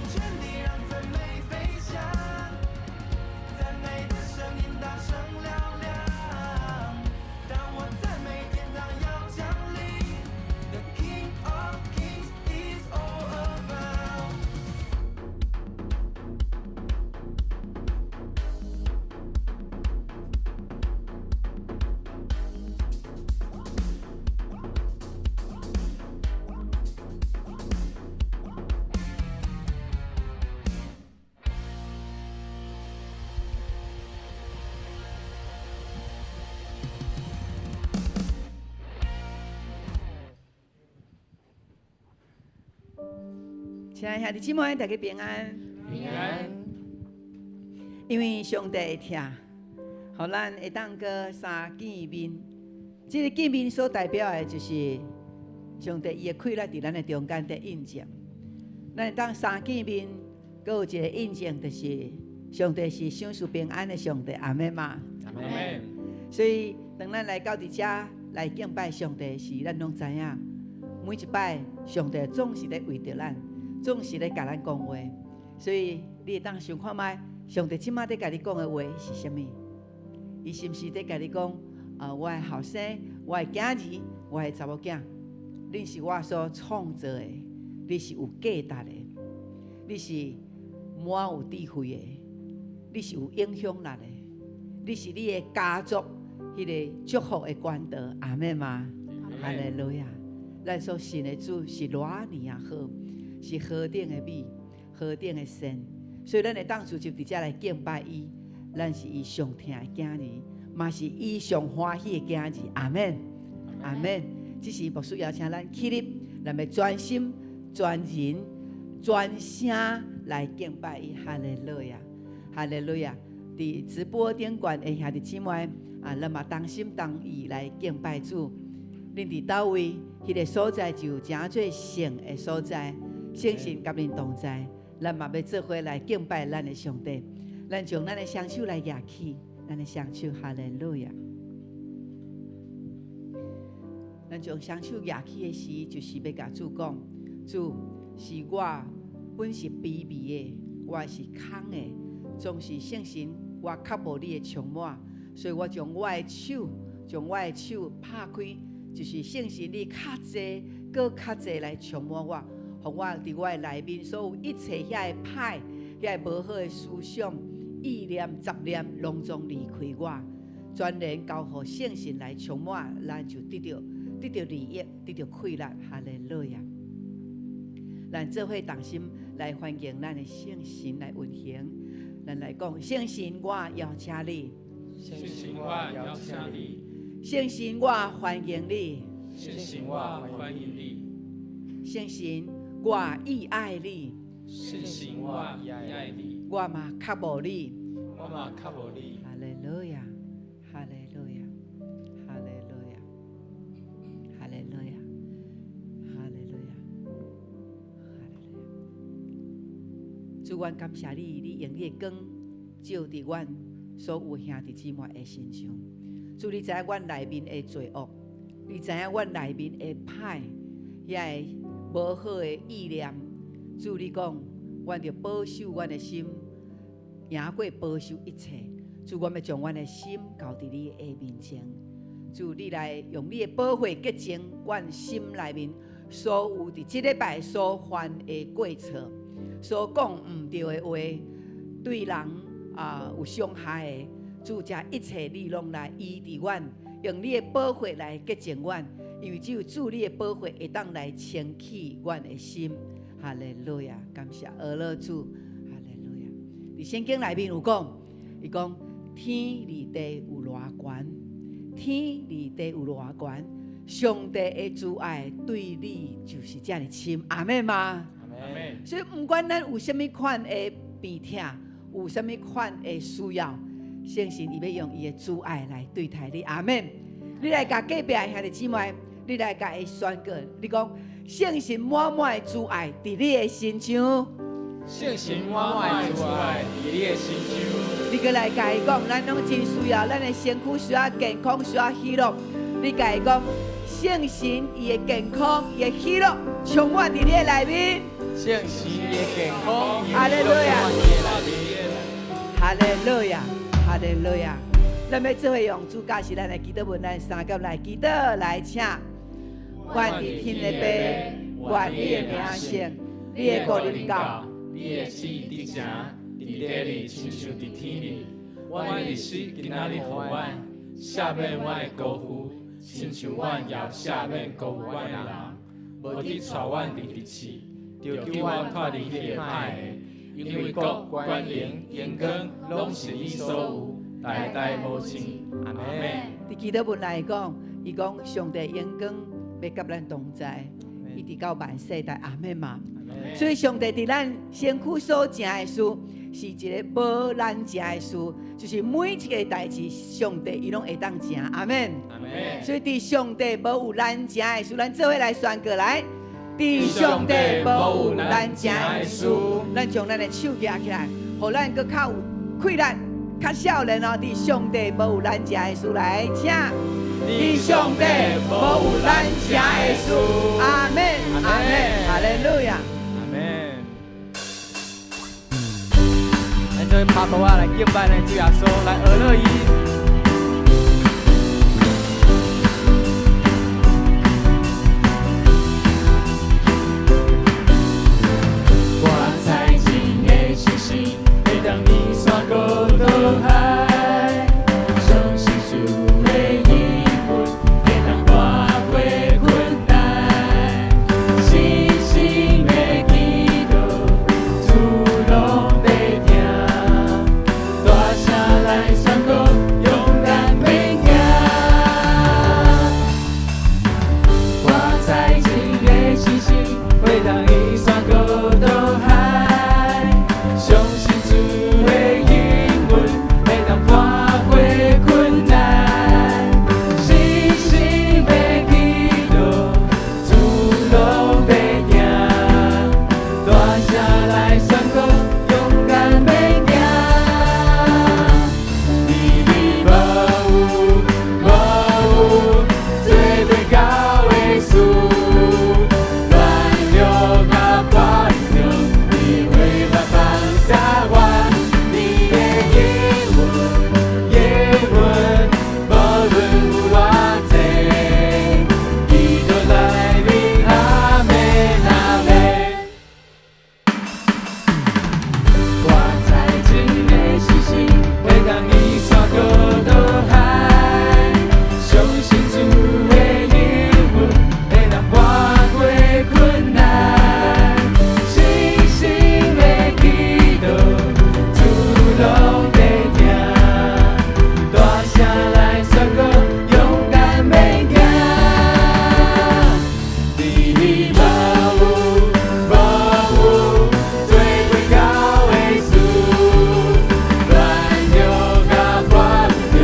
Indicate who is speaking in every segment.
Speaker 1: 全力讓讚美飛翔，讚美的聲音大聲嘹亮。當我讚美天堂要降臨，The King of Kings is all about。
Speaker 2: 親愛兄弟姊妹，大家平安。
Speaker 3: 平安。
Speaker 2: 因為上帝的疼，予咱會當閣三見面。這个見面所代表的，就是上帝伊的氣力佇咱的中間佇印證。咱會當三見面，閣有一个印證，就是上帝是賞賜平安的上帝，阿們嗎？
Speaker 3: 阿們。
Speaker 2: 所以，當咱來到佇遮來敬拜上帝時，咱攏知影，每一擺上帝總是咧為著咱，總是咧共咱講話。所以，你會當想看覓，上帝這馬佇共你講的話是啥物？伊是毋是佇共你講？啊，我的後生，我的囝兒，我的查某囝，恁是我所創造的，你是有價值的，你是滿有智慧的，你是有影響力的，你是你的家族彼个祝福的管道，阿們嗎？哈利路亞！咱所信的主是偌爾仔好，是何等的美，何等的善，所以咱會當直接佇遮來敬拜伊，咱是伊上疼的囝兒，嘛是伊上歡喜的囝兒，阿們，阿們。這時牧師邀請咱起立，咱欲專心、專人、專聲來敬拜伊，哈利路亞，哈利路亞。佇直播頂懸的兄弟姊妹啊，咱嘛同心同意來敬拜主。恁佇佗位，彼个所在就成做聖的所在，聖神佮恁同在。咱嘛欲做伙來敬拜咱的上帝。咱將咱的雙手來舉起，咱的雙手，哈利路亞。咱將雙手舉起的時，就是欲共主講：主，是我本是卑微的，我是空的，總是聖神，我較無你的充滿，所以我將我的手，將我的手拍開，就是聖神你較濟，閣較濟來充滿我，予我佇我的內面所有一切遐个歹、遐个無好的思想、意念、雜念，攏總離開我，全然交予聖神來充滿，咱就得著利益，得著氣力，哈利路亞！咱做伙同心來歡迎咱的聖神來運行。咱來講，聖神，我邀請你。
Speaker 3: 聖神，我邀請你。
Speaker 2: 聖神，我歡迎你。
Speaker 3: 聖神，我歡迎你。
Speaker 2: 聖神，我意愛你。
Speaker 3: 聖神，我意愛你。
Speaker 2: 我嘛渴慕你。
Speaker 3: 我嘛渴慕你。
Speaker 2: 哈利路亞，哈利路亞，哈利路亞，哈利路亞，哈利路亞，哈利路亞。主，阮感謝你，你用你的光照佇阮所有兄弟姊妹的身上。主，你知影阮內面的罪惡，你知影阮內面的歹，遐个無好的意念。主，你講，阮著保守阮的心，贏過保守一切。主，阮欲將阮的心交佇你的面前。主，你來用你的寶血潔淨阮心內面所有佇這禮拜所犯的過錯，所講毋對的話，對人啊有傷害的。主，這一切你攏來醫治阮，用你的寶血來潔淨阮，因為只有主你的寶血會當來清洗阮的心。哈利路亞，感謝阿樂主，哈利路亞。佇聖經內面有講，伊講天離地有偌懸，天離地有偌懸，上帝的慈愛對你就是遮爾深，阿們嗎？
Speaker 3: 阿們。
Speaker 2: 所以毋管咱有啥物款的病痛，有啥物款的需要，聖神伊欲用伊的慈愛來對待你，阿們。你來共隔壁的兄弟姊妹，你來共伊宣告，你講聖神滿滿的慈愛佇你的身上。
Speaker 3: 聖神滿滿的慈愛佇你的身上。
Speaker 2: 你閣來共伊講，咱攏真需要，咱的身軀需要健康，需要喜樂。你共伊講，聖神伊的健康，伊的喜樂，充滿佇你的內面。
Speaker 3: 聖時的健康，
Speaker 2: 哈利路亞，哈利路亞，哈利路亞。咱欲做伙用主教示咱的祈禱文，咱三甲來祈禱來請。願佇天的父，願你的名聖，你的國臨到，
Speaker 3: 你的旨意得成，佇地裡親像佇天裡。阮的日食今仔日予阮，赦免阮的辜負，親像阮也赦免辜負阮的人。無得帶阮入佇試，著救阮脫離彼个歹的。因為國、權能、榮光，攏是你所有，代代無盡。阿門。
Speaker 2: 佇祈禱文來講，伊講上帝榮光欲佮咱同在，一直到萬世代，阿們嘛。所以上帝佇咱身軀所成的事，是一个無難成的事，就是每一个代誌，上帝伊攏會當成，阿們。所以佇上帝無有難成的事，咱做伙來宣告來。佇上帝無有難成的事，咱將咱的手舉起來，予咱閣較有氣力、較少年哦。佇上帝無有難成的事來，請。佇上帝無有難成的事，阿們，阿們，哈利路亞。
Speaker 3: 阿們。咱做伙拍鼓仔來敬拜咱主耶穌，來學樂伊。我知真的信心，會當移山過倒海，相信主的應允，會當跨過困難，信心的祈禱，主攏欲聽，大聲來宣告，勇敢免驚。我知真的信心，會當移山過倒海，相信主的應允，會當跨過困難，信心的祈禱，主攏欲聽，大聲來宣告，勇敢免驚。你你無有無有做袂到的事，軟弱佮破中，你會來幫助我。你的應允，應允，無論有偌濟，基督內面阿們阿們。我知真的信心，會當移山過倒海，相信主的應允，會當跨過困難，信心的祈禱，主攏欲聽，大聲來宣告，勇敢免驚。你你無有無有做袂到的事，軟弱佮破中，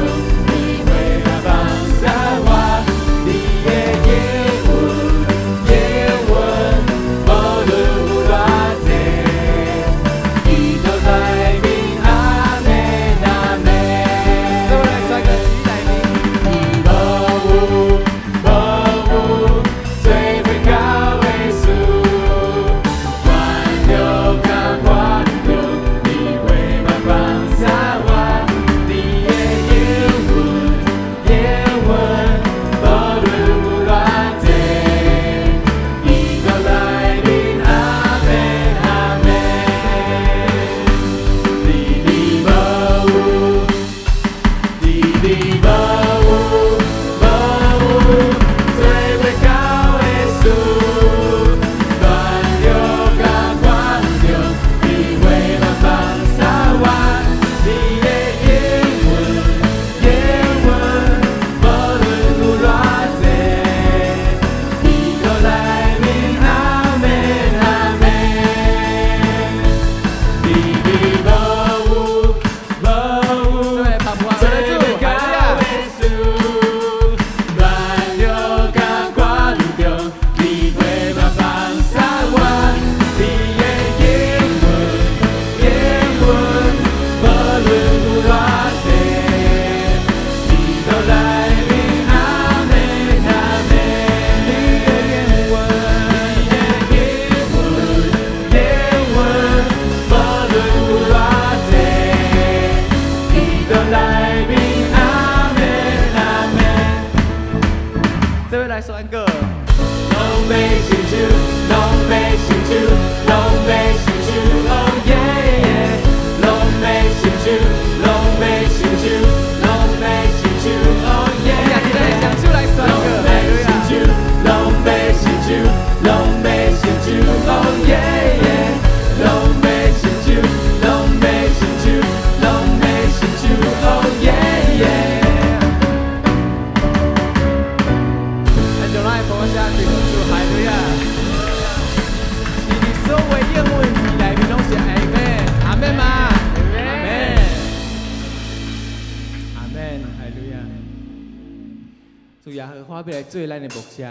Speaker 3: 主耶和華欲來做咱的牧者。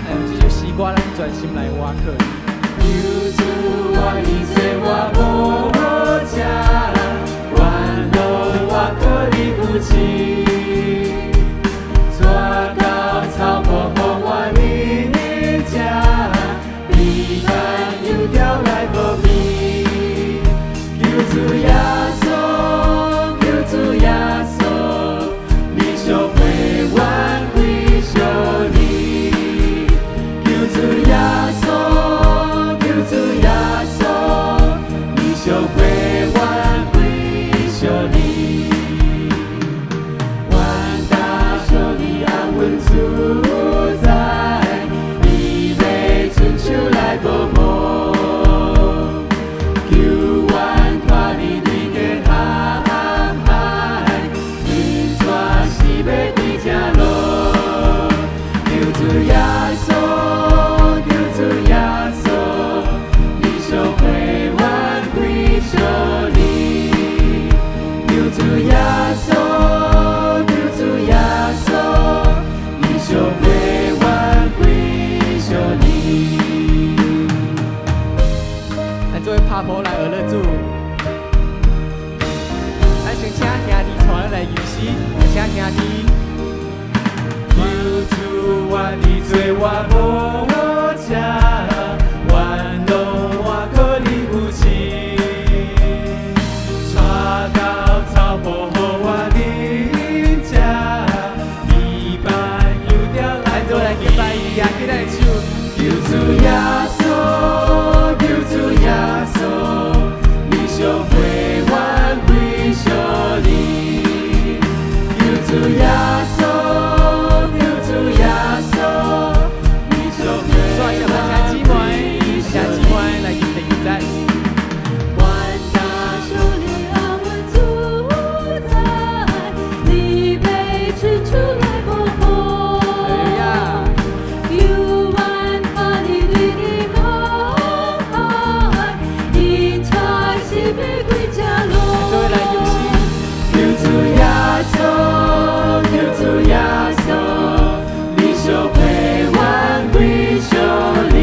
Speaker 3: 來用這首詩歌，咱全心來倚靠。求主願意做我牧者，願攏我靠你扶持，帶到草坡予我啉食，米飯油條來保庇。求主耶穌，求主耶穌，你相陪阮歸屬你。求主耶穌，求主耶穌，你相陪阮歸屬你。願大小你安穩自在，你欲伸手來保護。求阮脫離對的航海，引帶是欲對正路。求主耶穌，求主耶穌，你相陪阮歸屬你。求主耶穌，求主耶穌，你相陪阮歸屬你。來，做伙拍鼓來學樂主。咱先請兄弟帶咱來吟詩，請兄弟。求主願意做我牧者，願攏我靠你扶持，帶到草坡予我啉食，米飯油條來做來敬拜伊，舉起咱的手。求主耶穌，求主耶穌，你相陪阮歸屬你。求主耶穌，求主耶穌，你相陪請姊妹，請姊妹來吟第二節。
Speaker 4: 願大小你安穩自在，你欲伸手來保護。
Speaker 3: 哈利路亞。
Speaker 4: 求阮脫離對的航海，引帶是欲歸正路。
Speaker 3: 做伙來吟詩。
Speaker 1: 求主耶穌，求主耶穌，你相陪阮歸屬你。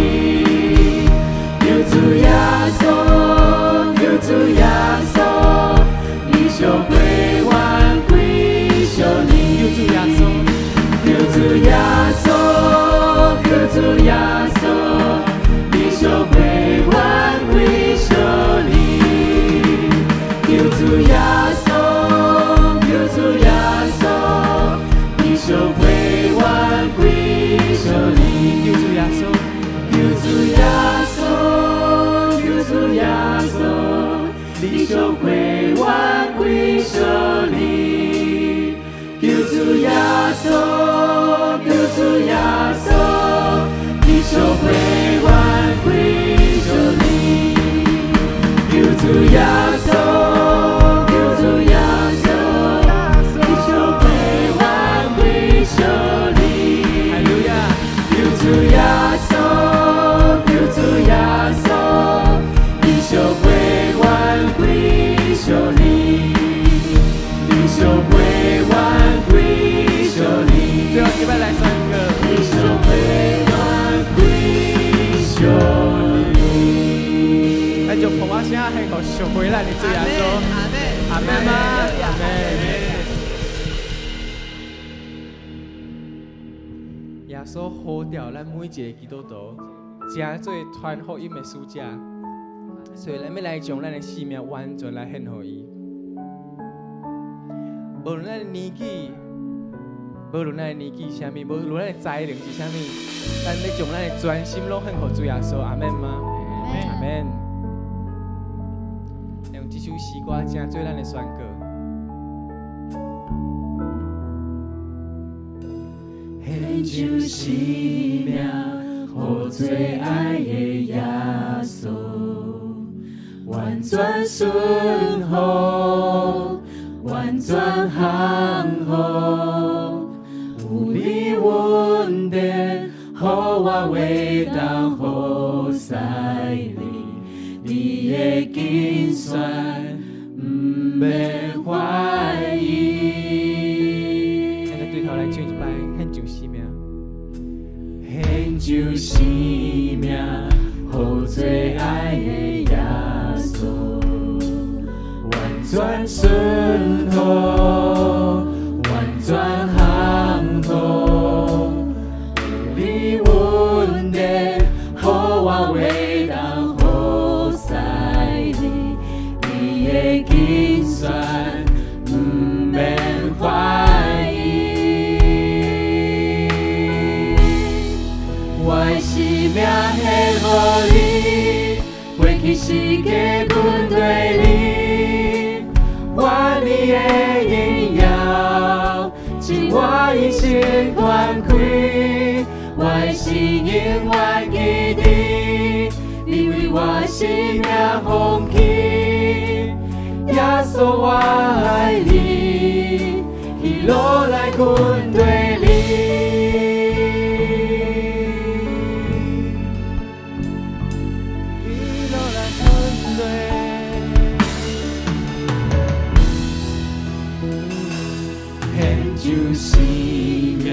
Speaker 1: 求主耶穌，求主耶穌，你相陪阮歸屬你。
Speaker 3: 求主耶穌，
Speaker 1: 求主耶穌，求主耶穌，你相陪阮歸屬你。求主耶穌，求主耶穌，你相陪阮歸屬你。
Speaker 3: 求主耶穌，
Speaker 1: 求主耶穌，求主耶穌，你相陪阮歸屬你。求主耶穌，求主耶穌，你相陪阮歸屬你。求主耶穌，求主耶穌，你相陪阮歸屬你。
Speaker 3: 哈利路亞。
Speaker 1: 求主耶穌，求主耶穌，你相陪阮歸屬你。你相陪阮歸屬你。
Speaker 3: 最後這擺來宣告。
Speaker 1: 你相陪阮歸屬你。
Speaker 3: 咱就捧我聲獻予屬回咱的主耶穌。
Speaker 2: 阿門，
Speaker 3: 阿們嗎？阿們。耶穌呼召咱每一个基督徒，成做傳福音的使者，所以咱欲來將咱的生命完全來獻予伊。無論咱的年紀，無論咱的年紀是啥物，無論咱的才能是啥物，咱欲將咱的全心攏獻予主耶穌。阿們嗎？阿們。用這首詩歌成做咱的宣告。
Speaker 1: 獻上生命，予最愛的耶穌，完全順服，完全降服。有你恩典，予我會當服侍你，你的
Speaker 3: 你的揀選，毋免懷疑。
Speaker 5: 咱來對頭來唱一擺，獻上生命。
Speaker 3: 獻上生命，予最愛的耶穌，完全順服，完全降服。有你恩典，予我會當服侍你，你的揀選，毋免懷疑。我的生命獻予你，過去世界跟隨你，願你的榮耀，將我一生傳開，我的心永遠記得，你為我生命奉獻，耶穌我愛你，一路來跟隨你。一路來跟隨。獻上生命，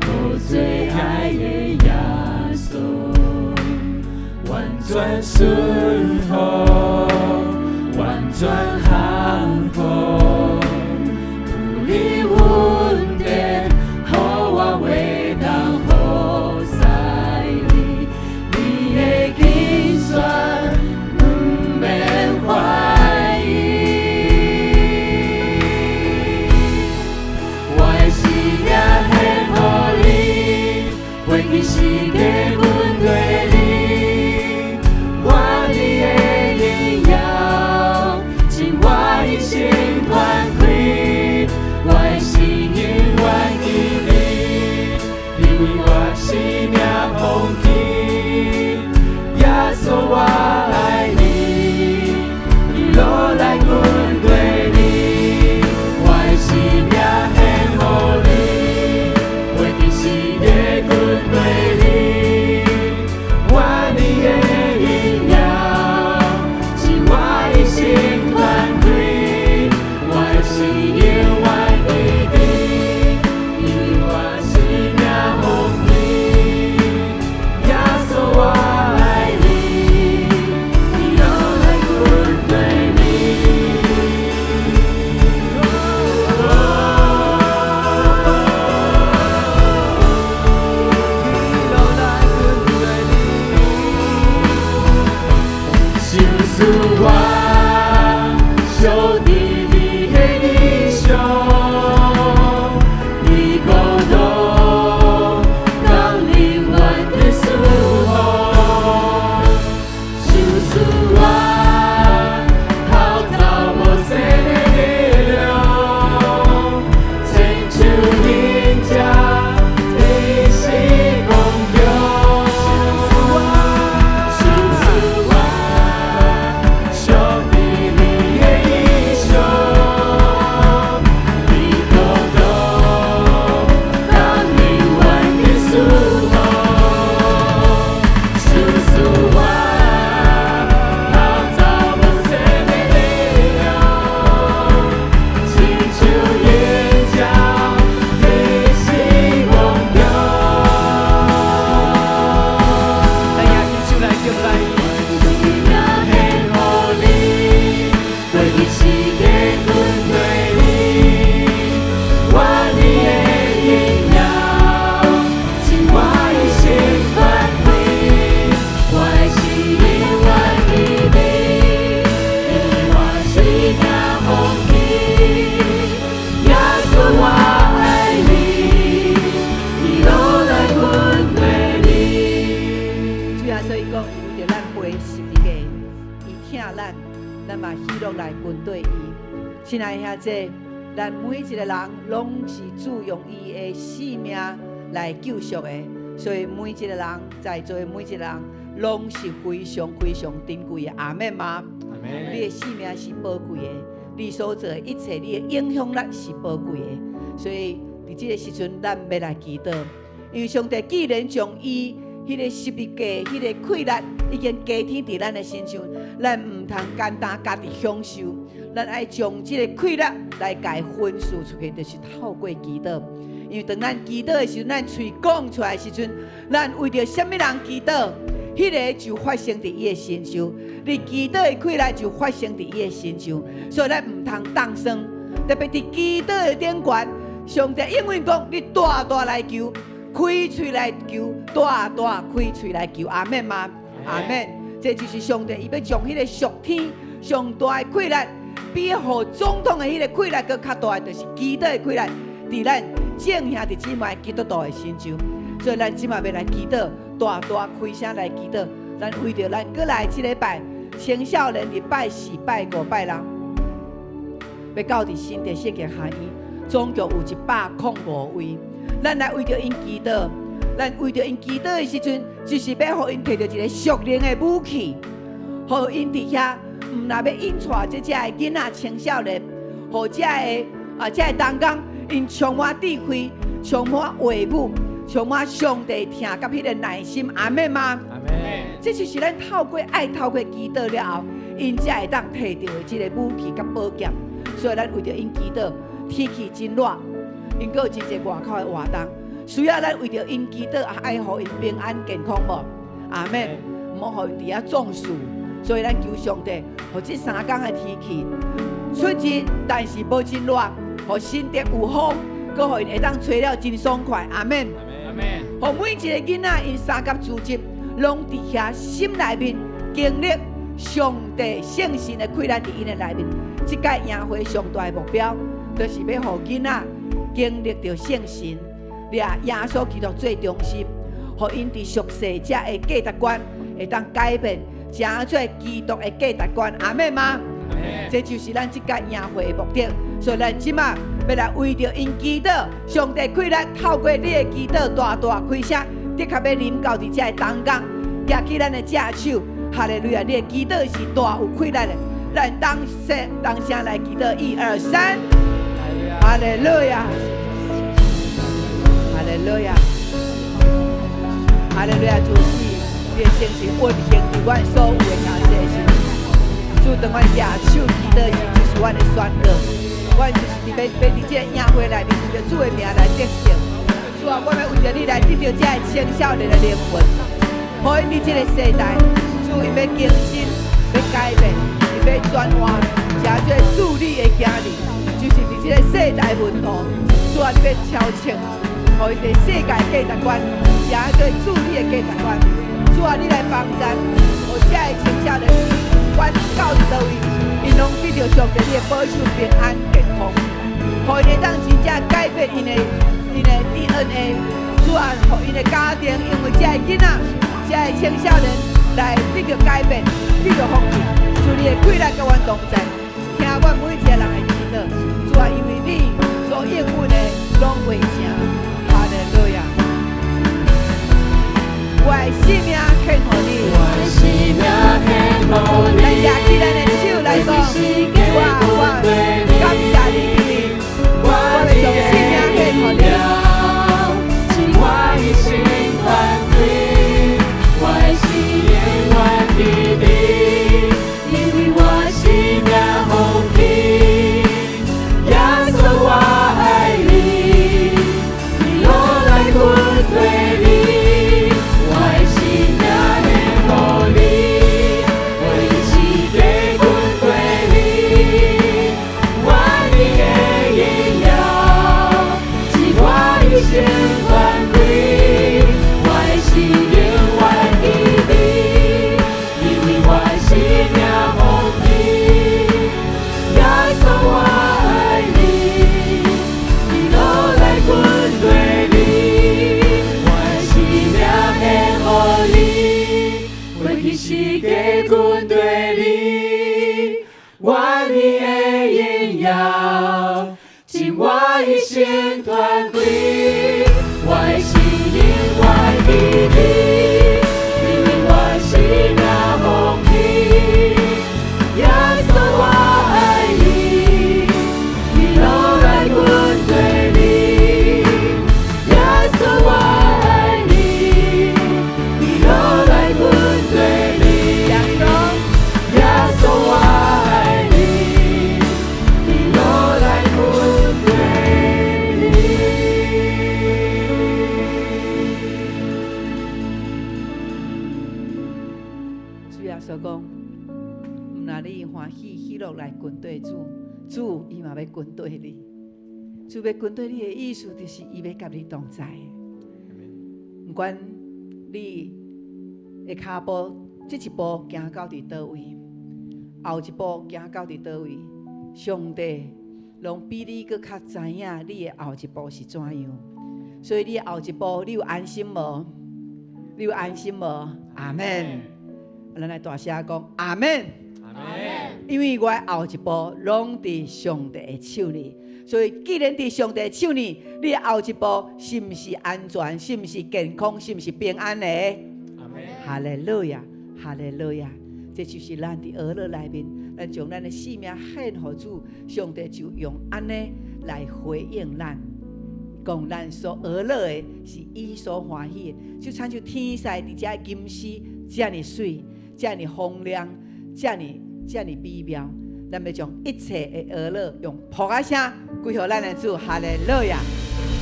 Speaker 3: 予最愛的耶穌，完全順服，完全降服。有你恩典，予我會當服侍你，你的揀選，毋免懷疑。我的生命獻予你，過去世界跟隨你，願你的榮耀，將我一生傳開，我的心永遠記得，你為我生命奉獻，耶穌我愛你，一路來跟隨你，我的生命獻予你，過去世界跟隨你，願你的榮耀，將我一生傳開，我的心永遠記得，你為我生命奉獻，耶穌我愛你，一路來跟隨你。一路來跟隨你。想思我上帝你的異象，你國度降臨阮的賜福。想思我號召無限的力量，親像鷹翔的時光中。想思我上帝你的異象，你國度降臨阮的賜福。想思我號召無限的力量，親像鷹翔的時光中。
Speaker 5: 咱也一起來敬拜伊。
Speaker 3: 生命獻予你，過去世界跟隨你，願你的榮耀，將我一生傳開，我的心永遠記得，你為我生命奉獻，耶穌我愛你，一路來跟隨你。
Speaker 2: 主耶穌伊講，伊為著咱背十字架，伊疼咱，咱嘛喜樂來跟隨伊。親愛兄弟，咱每一個人攏是主用伊的性命來救贖的，所以每一個人在座的每一個人攏是非常非常珍貴的。阿們嗎？
Speaker 5: 阿們。
Speaker 2: 你的性命是寶貴的，你所做的一切，你的影響力是寶貴的。所以佇這個時陣，咱欲來祈禱，因為上帝既然將伊彼个十字架，彼个氣力已經加添佇咱的身上，咱毋通簡單家己享受，咱愛將這個氣力來共分賜出去，就是透過祈禱。因為當咱祈禱的時陣，咱喙講出來的時陣，咱為著啥物人祈禱，彼个就發生佇伊的身上。你祈禱的氣力就發生佇伊的身上，所以咱毋通當算。特別佇祈禱的頂懸，上帝應允講：你大大來求，開喙來求，大大開喙來求，阿們嗎？阿們。這就是上帝伊欲將彼个屬天上大的氣力，比予總統的彼个氣力閣較大的，就是祈禱的氣力，佇咱眾兄弟姊妹基督徒的身上。所以咱這馬欲來祈禱，大大開聲來祈禱。咱為著咱閣來這禮拜青少年佇拜四、拜五、拜六，欲到佇新竹聖經學院，總共有105位。咱來為著𪜶祈禱，咱為著𪜶祈禱的時陣，就是欲予𪜶提著一个屬靈的武器，予𪜶佇遐，毋若欲引帶這遮的囡仔青少年，予遮的啊遮的同工，𪜶充滿智慧，充滿話語，充滿上帝疼佮彼个耐心，阿們嗎？
Speaker 5: 阿們。
Speaker 2: 這就是咱透過愛、透過祈禱了後，𪜶才會當提著的這个武器佮寶劍。所以咱為著𪜶祈禱，天氣真熱，𪜶閣有真濟外口的活動，需要咱為著𪜶祈禱，愛予𪜶平安健康無？阿們，毋好予𪜶佇遐中暑。所以咱求上帝，予這3工的天氣出熱，但是無真熱，予新竹有風，閣予𪜶會當吹了真爽快。阿們。
Speaker 5: 阿們。
Speaker 2: 予每一个囡仔，𪜶三甲組織，攏佇遐心內面經歷上帝聖神的氣力佇𪜶的內面。這屆營會上大的目標，就是欲予囡仔經歷著聖神，掠耶穌基督做中心，予𪜶佇屬世遮的價值觀會當改變，成做基督的價值觀。阿們嗎？
Speaker 5: 阿們。
Speaker 2: 這就是咱這屆營會的目的。所以咱這馬欲來為著𪜶祈禱，上帝氣力透過你的祈禱，大大開聲，的確欲臨到佇遮的同工，舉起咱的正手，哈利路亞！你的祈禱是大有氣力的。咱同聲同聲來祈禱，一二三，哈利路亞，哈利路亞，哈利路亞！主是你的聖神運行佇阮所有的兄弟身。主，當阮舉手祈禱時，就是阮的宣告。阮就是佇欲欲佇這个營會內面，為著主的名來得勝。主啊，我欲為著你來得著這个青少年的靈魂，予𪜶佇這个世代，主伊欲更新，欲改變，伊欲轉換，成做主你的囝兒，就是佇這个世代門徒。主啊，你欲超前，予𪜶佇世界價值觀，成做主你的價值觀。主啊，你來幫助，予這个青少年，不管到佇佗位，𪜶攏得著上帝你的保守平安健康，予𪜶會當真正改變𪜶的 DNA。主啊，予𪜶的家庭因為這个囡仔、這个青少年來得著改變，得著福氣。主你的氣力佮阮同在，聽阮每一个人的祈禱。主啊，因為你所應允的攏會成。哈利路亞！我的性命獻予你。
Speaker 3: 我的性命獻予你。
Speaker 2: 咱舉起咱的手來講，主啊，我感謝你，我欲將性命獻予你。
Speaker 3: 是我一生團隊，我的心永遠記得，因為我性命予你，耶穌我愛你，你落來跟隨你，我的性命獻予你，我一世跟隨你，願你的榮耀是我一生團隊，我的心永遠記得，因為我的性命予你，耶穌我愛你，你落來跟隨你，我的性命獻予你，我一世跟隨你，願你的榮耀是我一生團隊，我的心永遠記得，因為我的性命予你，耶穌我愛你，你落來跟隨你，耶穌我愛你，你
Speaker 2: 耶穌講，毋若你歡喜喜樂來跟綴主，主伊嘛欲跟綴你。主欲跟綴你的意思，就是伊欲佮你同在。毋管你的跤步，這一步行到佇佗位，後一步行到佇佗位，上帝攏比你閣較知影你的後一步是怎樣。所以你的後一步，你有安心無？你有安心無？阿們。咱來大聲講阿們。
Speaker 5: 阿們。
Speaker 2: 因為我的後一步攏佇上帝的手裡，所以既然佇上帝的手裡，你的後一步是毋是安全？是毋是健康？是毋是平安的？
Speaker 5: 阿們。
Speaker 2: 哈利路亞，哈利路亞，這就是咱佇哀樂內面，咱將咱的性命獻予主，上帝就用按呢來回應咱，講咱所哀樂的是伊所歡喜的，就親像天使佇遮吟詩，遮爾媠，遮爾豐亮，遮爾遮爾美妙。咱欲將一切的哀樂用噗仔聲歸予咱的主，哈利路亞，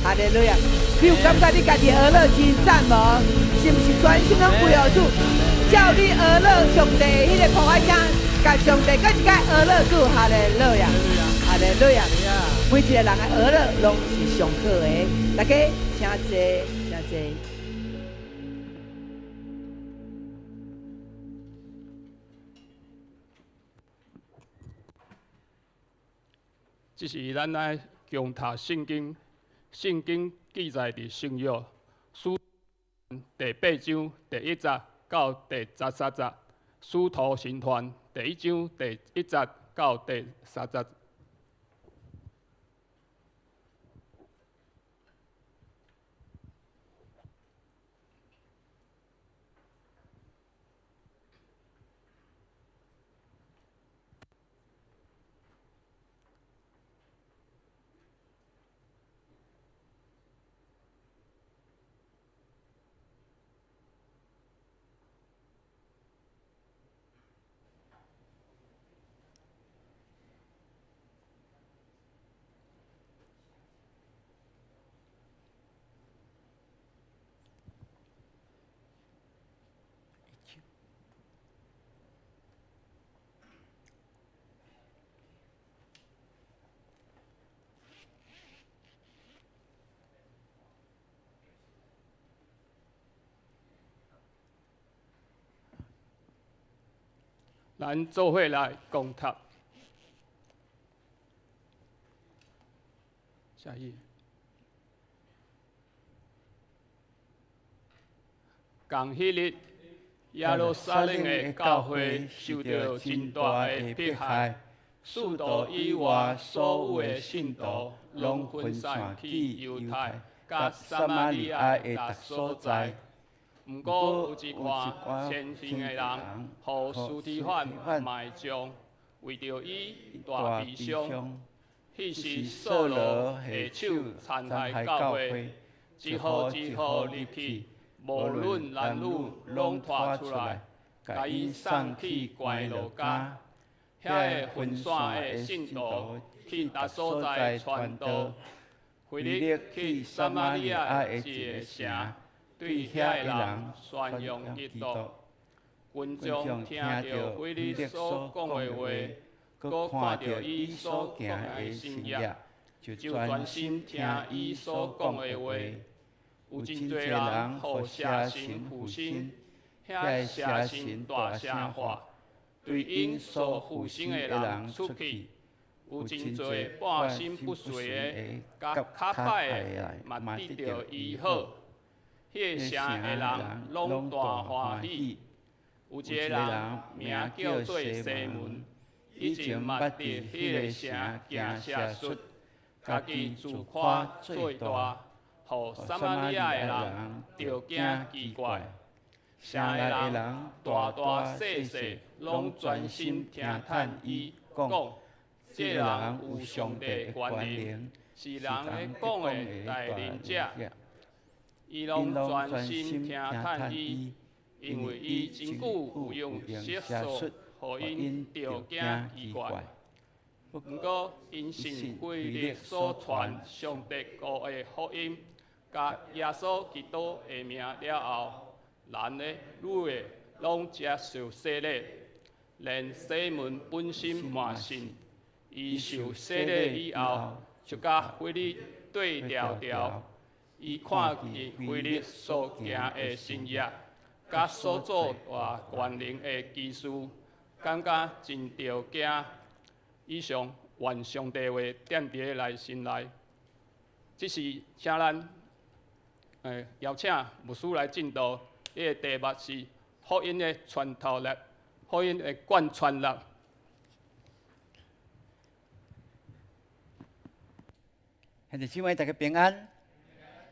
Speaker 2: 哈利路亞。你有感覺你家己哀樂真讚無？是毋是全心攏歸予主？照你哀樂上帝彼个噗仔聲，共上帝閣一擺哀樂主，哈利路亞，哈利路亞。每一個人的哀樂攏是上好的，大家請坐，請坐。
Speaker 6: 這是咱愛共讀聖經，聖經記載佇新約使第八章第一節到第13節，使徒行傳第一章第一節到第三節。咱做伙來共讀。下一頁。仝彼日，耶路撒冷的教會受著真大的迫害，使徒以外所有的信徒，攏分散去猶太、佮撒瑪利亞的逐所在。毋過有一寡虔誠的人，予司提反埋葬，為著伊大悲傷。彼時掃羅下手殘害教會，一戶一戶入去，無論男女，攏拖出來，共𪜶送去關牢監。遐个分散的信徒去逐所在傳道。腓力去撒瑪利亞的一个城，對遐个人宣揚基督。群眾聽著腓力所講的話，閣看著伊所行的神跡，就專心聽伊所講的話。有真濟人予邪神附身，遐邪神大聲喊，對𪜶所附身的人出去。有真濟半身不遂的，佮跤歹的，嘛得著醫好。彼个城的人攏大歡喜。有一个人名叫做西門，以前捌佇彼个城行邪術，家己自誇做大，予撒瑪利亞的人著驚奇怪。城的人大大細細攏專心聽覷伊講，這人有上帝的權能，是人咧講的大能者。伊攏專心聽覷伊，因為伊真久有用邪術，予𪜶著驚奇怪。毋過，𪜶信腓力所傳上帝國的福音，佮耶穌基督的名了後，男的、女的，攏接受洗禮，連西門本身嘛信。伊受洗禮以後，就佮腓力對牢牢。伊看見腓力所行的神蹟，佮所做大權能的奇事，感覺真著驚。以上，願上帝話踮佇咧來心內。這是請咱邀請牧師來證道，伊的題目是福音的穿透力，福音的貫穿力。
Speaker 7: 兄弟姊妹，大家平安。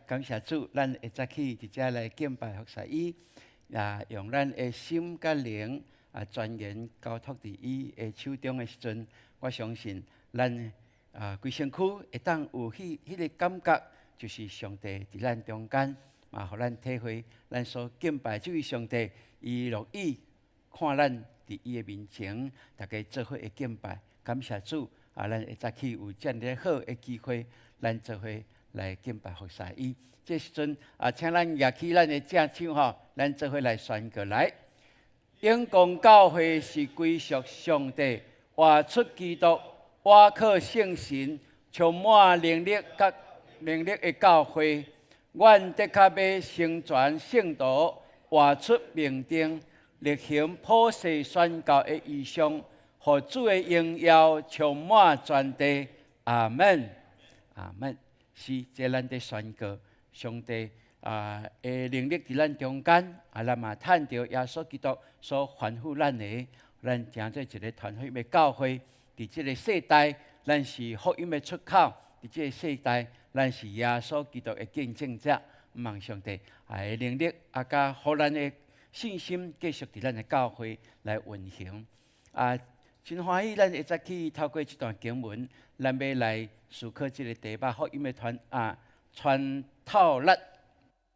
Speaker 7: 感謝主，咱會早起佇遮來敬拜服侍伊，也用咱的心佮靈啊，全然交託佇伊的手中的時陣，我相信咱啊規身軀會當有彼個感覺，就是上帝佇咱中間，嘛，予咱體會咱所敬拜這位上帝，伊樂意看咱佇伊的面前，大家做伙的敬拜。感謝主，啊，咱會早起有遮爾好的機會，咱做伙來敬拜服侍伊。這時陣啊，請咱舉起咱的正手吼，咱做伙來宣告來。永光教會是歸屬上帝，活出基督，倚靠聖神，充滿能力佮能力的教會。阮的確欲成全聖徒，活出命定，力行普世宣教的異象，予主的榮耀充滿全地。阿門，阿門。是這咱佇宣告上帝啊的能力佇咱中間，啊，咱嘛趁著耶穌基督所吩咐咱的，咱成做一个傳福音的教會。佇這个世代，咱是福音的出口；佇這个世代，咱是耶穌基督的見證者。望上帝啊的能力啊，佮予咱的信心繼續佇咱的教會來運行。啊，真歡喜，咱會早起透過這段經文，咱欲來思考這个題目：福音的傳啊穿透力。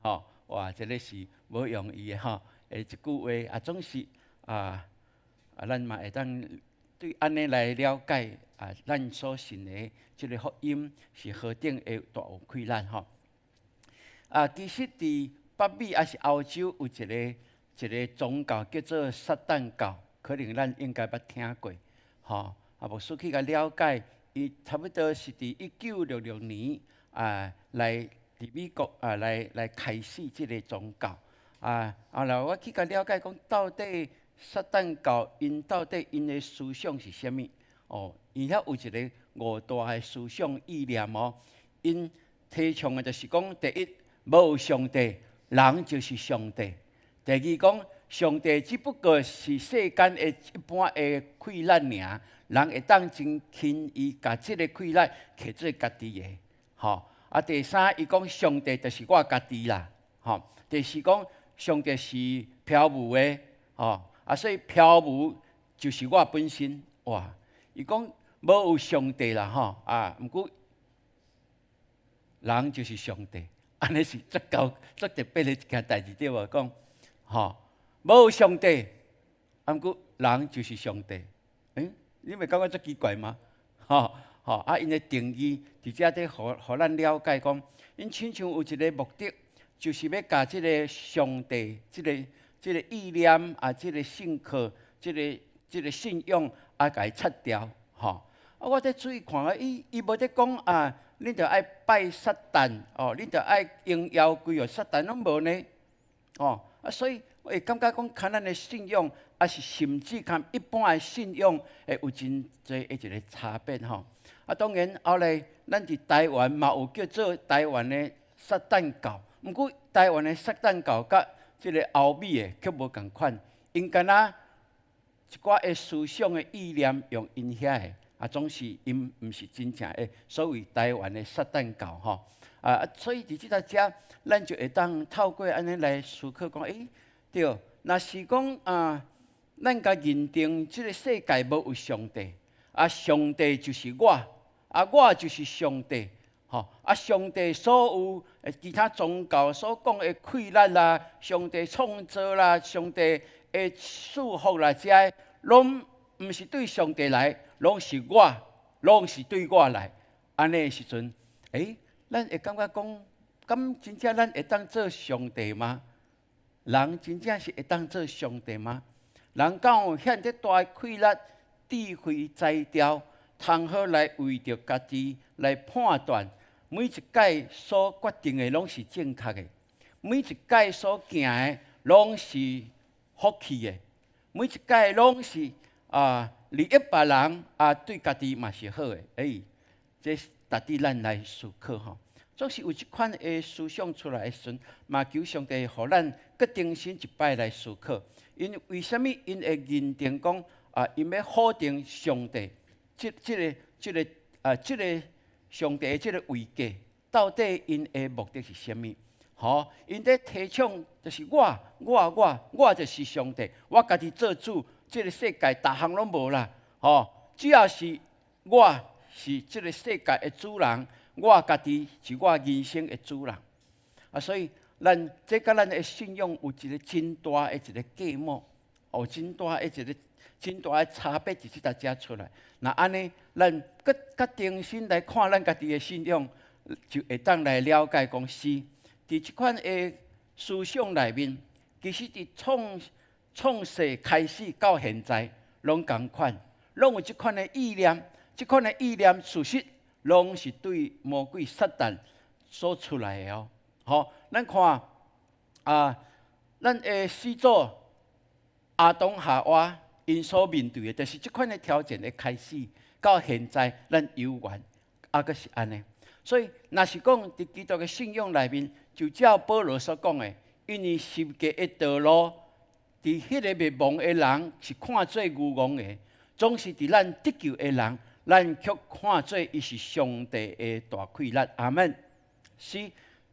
Speaker 7: 吼，哇，這个是無容易的吼。一句話啊，總是啊啊，咱嘛會當對按呢來了解啊，咱所信的這个福音是何等的大有氣力吼。啊，其實佇北美抑是歐洲有一个宗教叫做撒旦教，可能咱應該捌聽過，吼。啊，牧師去共了解，伊差不多是佇1966年啊，來佇美國啊來開始這个宗教。啊，後來我去共了解講，到底撒旦教𪜶到底𪜶的思想是啥物？哦，𪜶遐有一个五大的思想意念哦。𪜶提倡的就是講，第一，無有上帝，人就是上帝。第二講，上帝只不過是世間的一般的氣力爾，人會當真輕易共這个氣力摕做家己的，吼。啊，第三，伊講上帝就是我家己啦，吼。第四講，上帝是飄浮的，吼。啊，所以飄浮就是我本身，哇！伊講無有上帝啦，吼。啊，毋過人就是上帝，按呢是足夠足特別的一件代誌對無？講，吼，無有上帝，啊，毋過人就是上帝，欸，你袂感覺足奇怪嗎？吼吼啊！𪜶的定義佇遮佇予咱了解講，𪜶親像有一个目的，就是欲共這个上帝、這个意念啊、這个信靠、這个信仰啊，共伊拆掉，吼。啊，我佇注意看啊，伊無佇講啊，恁著愛拜撒旦哦，恁著愛榮耀歸予撒旦，攏無呢，哦啊，所以我會感覺講，較咱的信仰，抑是甚至較一般的信仰，會有真濟的一个差別吼。啊，當然後來咱佇台灣嘛有叫做台灣的撒旦教，毋過台灣的撒旦教佮這个歐美的卻無仝款，𪜶敢若一寡的思想的意念用𪜶遐的。啊，總是𪜶毋是真正的所謂台灣的撒旦教吼。啊，所以佇這搭遮，咱就會當透過按呢來思考講，欸，對，若是講啊，咱共認定這个世界無有上帝，啊，上帝就是我，啊，我就是上帝，吼，啊，上帝所有其他宗教所講的氣力啦，上帝創造啦，上帝的賜福啦，這个攏毋是對上帝來，攏是我，攏是對我來。按呢的時陣，欸，咱會感覺講，敢真正咱會當做上帝嗎？人真正是會當做上帝嗎？人敢有遐爾大的氣力、智慧、才調，通好來為著家己來判斷每一擺所決定的攏是正確的，每一擺所行的攏是福氣的，每一擺攏是啊利益別人啊對家己嘛是好的。欸，這是值得咱來思考吼。總是有這款的思想出來的時陣，嘛求上帝予咱閣重新一擺來思考。𪜶為啥物𪜶會認定講啊？𪜶欲否定上帝，這個上帝的這個位格，到底𪜶的目的是啥物？吼，𪜶佇提倡就是我、我、我、我就是上帝，我家己做主，這個世界逐項攏無啦。吼，只要是我是這個世界的主人，我家己是我人生的主人。啊，所以咱這佮咱的信仰有一個真大的一個隔膜，有真大的一個真大的差別，佇這搭遮出來。若按呢，咱閣較重新來看咱家己的信仰，就會當來了解講是，佇這款的思想內面，其實佇創世開始到現在，攏仝款，攏有這款的意念，這款的意念事實攏是對魔鬼撒旦所出來的哦。吼，咱看啊，咱的始祖亞當夏娃，𪜶所面對的，就是這款的挑戰的開始，到現在咱猶原猶閣是按呢。所以，若是講佇基督的信仰內面，就照保羅所講的，因為十架的道路，佇彼個滅亡的人是看做愚戇的，總是佇咱得救的人，咱卻看做伊是上帝的大氣力。阿門。是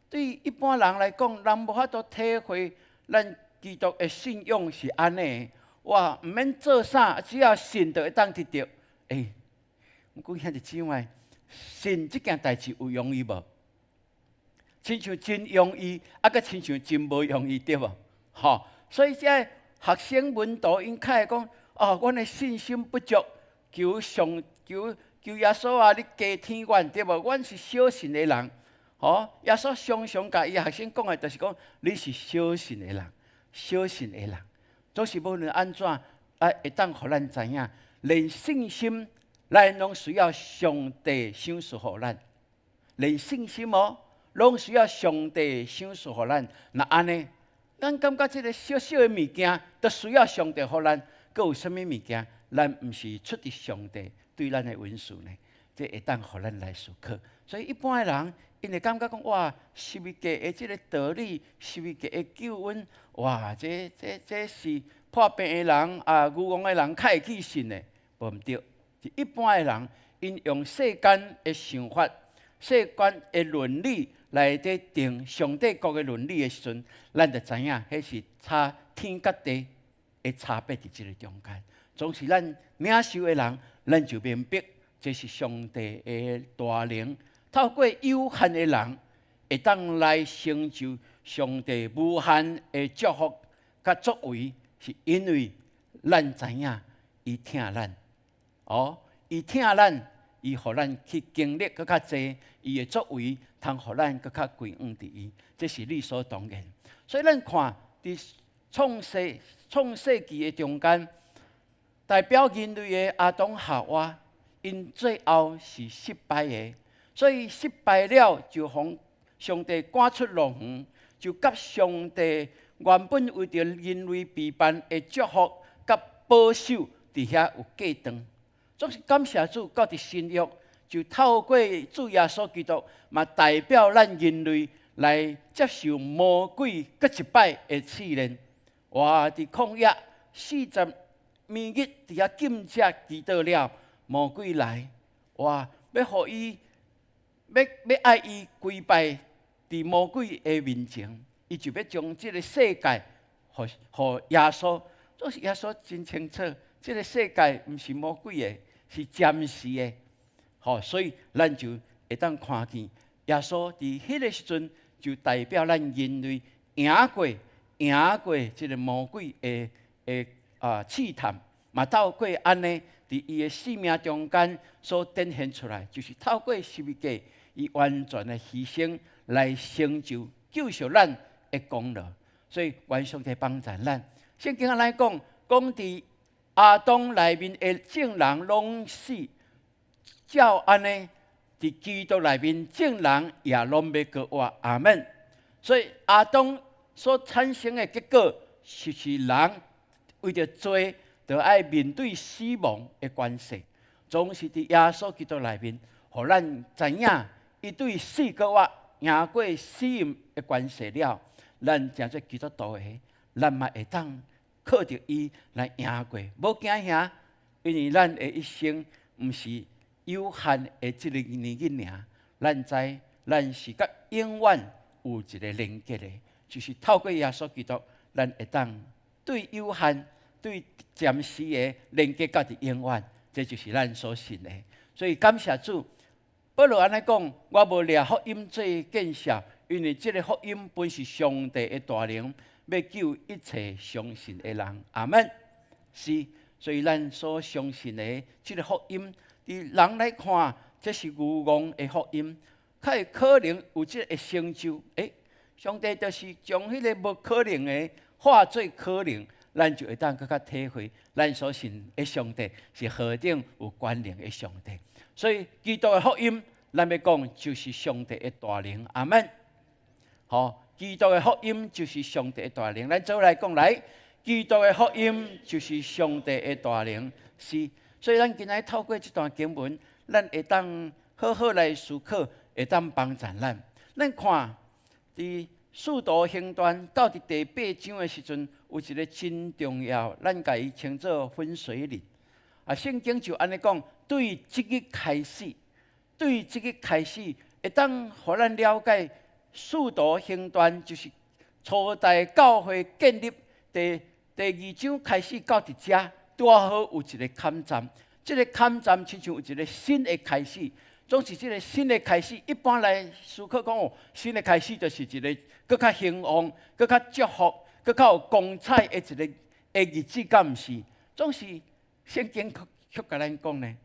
Speaker 7: 對一般人來講，人無法度體會咱基督的信仰是按呢。哇，毋免做啥，只要信就會當得著。欸，毋過兄弟姊妹，信這件代誌有容易無？親像真容易，啊，閣親像真無容易，對無？吼，所以這學生門徒𪜶較會講，哦，阮的信心不足，求上求求耶穌啊，你加添阮，對無？阮是小信的人，吼，耶穌常常共伊學生講的，就是講你是小信的人，小信的人，總是無論按怎，啊，會當予咱知影，連信心，咱攏需要上帝賞賜予咱，連信心哦，攏需要上帝賞賜予咱。若按呢，咱感覺這個小小的物件都需要上帝予咱，閣有啥物物件，咱毋是出佇上帝對咱的恩賜呢？這會當予咱來思考。所以一般的人，𪜶會感覺講哇，十字架的這個道理，十字架的救恩，哇，這是破病的人啊，愚戇的人較會去信的，無毋對。一般的人，𪜶用世間的想法、世間的倫理來佇定上帝國的倫理的時陣，咱就知影，彼是差天佮地的差別佇這个中間。總是咱領受的人，咱就明白，這是上帝的大能，透過有限的人，會當來成就上帝無限的祝福佮作為，是因為咱知影伊疼咱。哦，伊疼咱，伊予咱去經歷閣較濟，伊的作為通予咱閣較歸向佇伊，這是理所當然。所以咱看佇創世記的中間，代表人類的亞當夏娃，𪜶最後是失敗的，所以失敗了就予上帝趕出樂園，就佮上帝原本為著人類備辦的祝福佮保守佇遐有隔斷。總是感謝主，到佇新約就透過主耶穌基督，嘛代表咱人類來接受魔鬼閣一擺的試煉。哇！佇曠野四十暝日佇遐禁食祈禱了，魔鬼來，哇！欲予伊，欲愛伊跪拜佇魔鬼的面前，伊就欲將這个世界予予耶穌。總是耶穌真清楚，這个世界毋是魔鬼的，是暫時的。吼，所以咱就會當看見耶穌佇彼个時陣就代表咱人類贏過這个魔鬼的啊試探，嘛透過按呢，佇伊的生命中間所展現出來，就是透過十字架，伊完全的犧牲來成就救贖咱的功勞。所以願上帝幫助咱。聖經按呢講，講佇亞當內面的眾人攏死，照按呢，佇基督內面眾人也攏欲閣活。阿門。所以亞當所產生的結果，就是人為著罪，就愛面對死亡的權勢。總是佇耶穌基督內面，予咱知影，伊對死閣活贏過死蔭的權勢了。咱成做基督徒的，咱嘛會當靠著伊來贏過，無驚嚇，因為咱的一生毋是有限的這个年日爾，咱知咱是佮永遠有一个連結的，就是透過耶穌基督，咱會當對有限、對暫時的連結到佇永遠，這就是咱所信的。所以感謝主，保羅按呢講，我無掠福音做見笑，因為這个福音本是上帝的大能，欲救一切相信的人。阿門。是，所以咱所相信的這个福音，佇人來看，這是愚戇的福音，較會可能有這个成就。欸，上帝就是將彼个無可能的化做可能，咱就會當閣較體會，咱所信的上帝是何等有權能的上帝。所以基督的福音，咱欲講就是上帝的大能。阿門。好，基督的福音就是上帝的大能。咱做伙來講來，基督的福音就是上帝的大能。是，所以咱今仔透過這段經文，咱會當好好來思考，會當幫助咱。咱看，佇使徒行傳到佇第八章的時陣，有一个真重要，咱共伊稱做分水嶺。啊，聖經就按呢講，對這个開始，對這个開始，會當予咱了解使徒行傳就是初代教會建立第二章開始到佇遮，拄好有一个坎站。這个坎站親像有一个新的開始，總是這个新的開始。一般來思考講哦，新的開始就是一个閣較興旺、閣較祝福、閣較有光彩的一个的日子，敢毋是？總是聖經卻共咱講呢，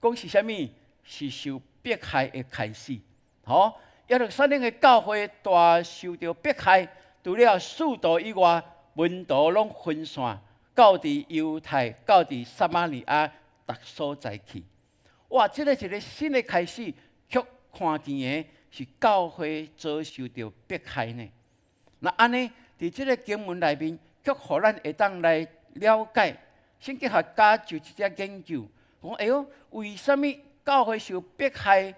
Speaker 7: 講是啥物？是受迫害的開始。吼，耶路撒冷的教會大受著迫害，除了使徒以外，門徒攏分散，到佇猶太、到佇撒瑪利亞逐所在去。哇！這个一个新的開始，卻看見的是教會遭受著迫害呢。那按呢，佇這个經文內面，卻予咱會當來了解。聖經學家就這隻研究，講哎喲，為啥物教會受迫害？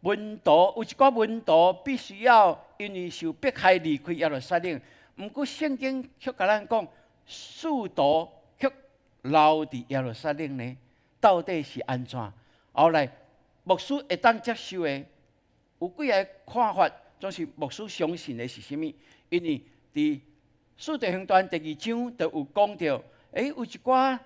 Speaker 7: 門徒有一寡門徒必須要因為受迫害離開耶路撒冷。毋過聖經卻共咱講，使徒卻留佇耶路撒冷呢？到底是按怎？後來牧師會當接受的有幾个看法，總是牧師相信的是啥物？因為佇使徒行傳第二章就有講著，欸，有一寡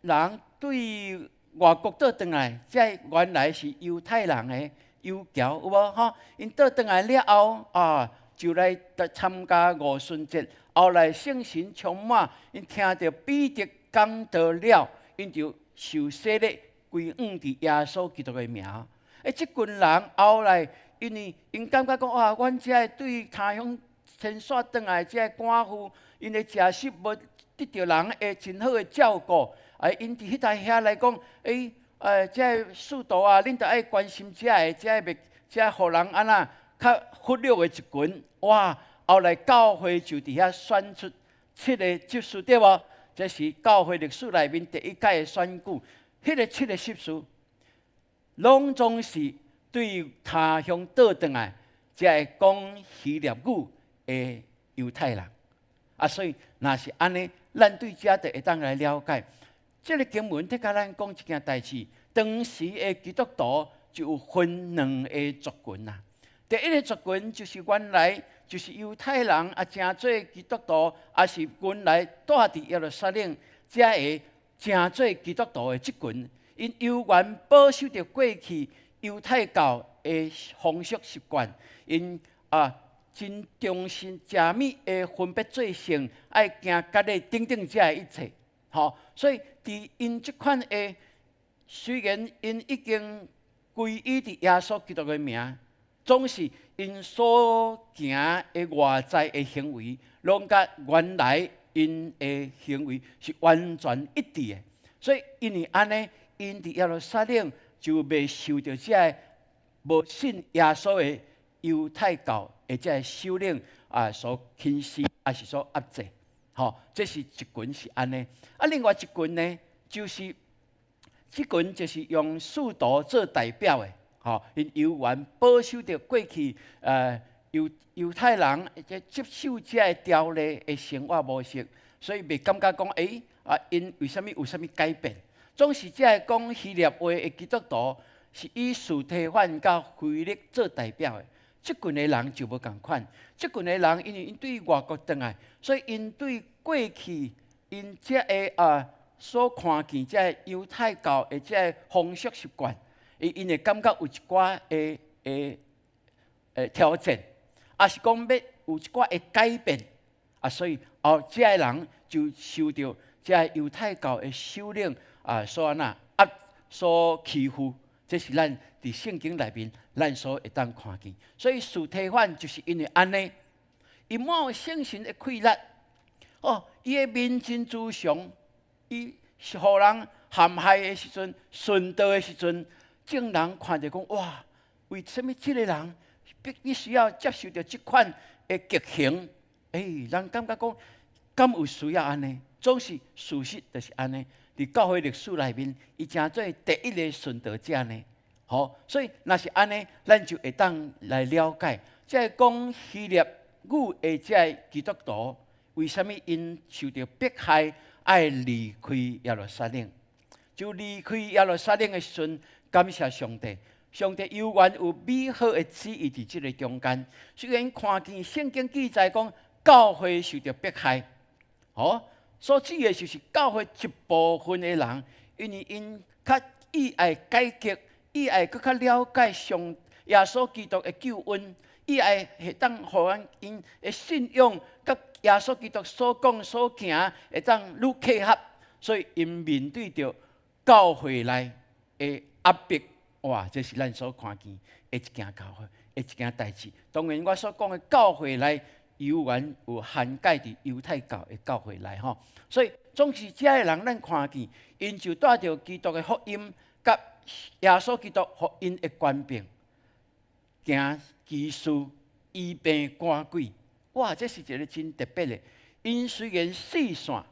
Speaker 7: 人對外國倒轉來，這原來是猶太人的猶僑，有無吼？𪜶倒轉來了後啊，就來參加五旬節。後來聖神充滿，𪜶聽著彼得講道了，𪜶就受洗禮，歸向佇耶穌基督的名。欸，這群人後來，因為𪜶感覺講哇，阮這个對他鄉遷徙轉來這个寡婦，𪜶的食食無得著人的真好的照顧，啊，𪜶佇彼台遐來講，欸，這个使徒啊，恁著愛關心這个，這个袂，這个予人按怎較忽略的一群，哇！後來教會就佇遐選出七个執事，對無？這是教會歷史內面第一屆的選舉，彼个七个執事，攏總是對他鄉倒轉來，這个講希臘語的猶太人。啊，所以若是按呢，咱對這就會當來了解。這个經文佇共咱講一件代誌，當時的基督徒就有分兩个族群啊。第一个族群就是原來就是猶太人啊，成做基督徒，抑是原來住佇耶路撒冷，這个成做基督徒的這群，𪜶猶原保守著過去猶太教的風俗習慣，𪜶啊真忠心、食物會分別做聖，愛行割禮等等這个一切，吼，所以佇𪜶這款的，雖然𪜶已經歸依佇耶穌基督的名，總是𪜶所行的外在的行為，攏佮原來𪜶的行為是完全一致的。所以因為按呢，𪜶佇耶路撒冷就袂受著這个無信耶穌的猶太教的這个首領啊所輕視，抑是所壓制。吼，這是一群是按呢。啊，另外一群呢，就是這群就是用使徒做代表的，吼，𪜶猶原保守著過去猶太人這接受這个條例的生活模式，所以袂感覺講，欸，啊，𪜶為啥物有啥物改變？總是這个講希臘話的基督徒，是以司提反佮腓力做代表的。這群的人就無仝款，這群的人因為𪜶對外國轉來，所以𪜶對過去𪜶這个所看見這个猶太教的這个風俗習慣，𪜶會感覺有一寡的挑戰，抑是講欲有一寡的改變，啊，所以哦，這个人就受著這个猶太教的首領啊所按怎啊所欺負，這是咱佇聖經內面咱所會當看見。所以司提反就是因為按呢，伊滿有聖神的氣力，哦，伊的面真慈祥，伊是予人陷害的時陣，殉道的時陣，眾人看著講哇，為啥物這个人必須要接受著這款的極刑？欸，人感覺講，敢有需要按呢？總是事實就是按呢。佇教會歷史內面，伊成做第一个殉道者呢。吼，所以若是按呢，咱就會當來了解，這个講希臘語的這个基督徒，為啥物𪜶受著迫害，愛離開耶路撒冷？就離開耶路撒冷的時陣，感謝上帝，上帝猶原有美好的旨意佇這个中間。雖然看見聖經記載講，教會受著迫害，吼，所指的就是教會一部分的人，因為𪜶較意愛改革，意愛閣較了解上耶穌基督的救恩，意愛會當予咱𪜶的信仰佮耶穌基督所講所行會當愈契合，所以𪜶面對著教會內的壓迫，哇！這是咱所看見的一件教會的一件代誌。當然，我所講的教會內，猶原有涵蓋佇猶太教的教會內吼。所以總是這个人，咱看見𪜶就帶著基督的福音，佮耶穌基督予𪜶的權柄，行奇事醫病趕鬼。哇！這是一个真特別的。𪜶雖然四散，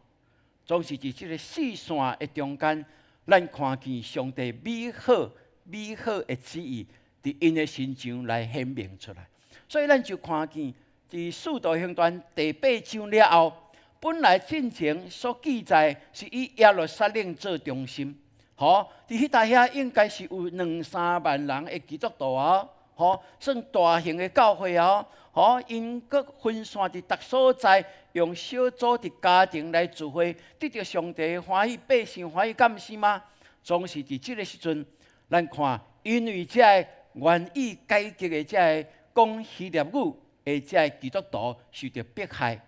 Speaker 7: 總是佇這个四散的中間，咱看見上帝美好美好的旨意，佇𪜶的身上來顯明出來。所以咱就看見，佇使徒行傳第八章了後，本來進前所記載是以耶路撒冷做中心，吼，佇彼搭遐應該是有兩三萬人的基督徒啊，吼，算大型的教會啊，吼，𪜶閣分散佇逐所在，用小組佇家庭來聚會，得著上帝歡喜，百姓歡喜，敢毋是嗎？總是佇這个時陣，咱看，因為這个願意改革的這个講希臘語的這个基督徒受著迫害，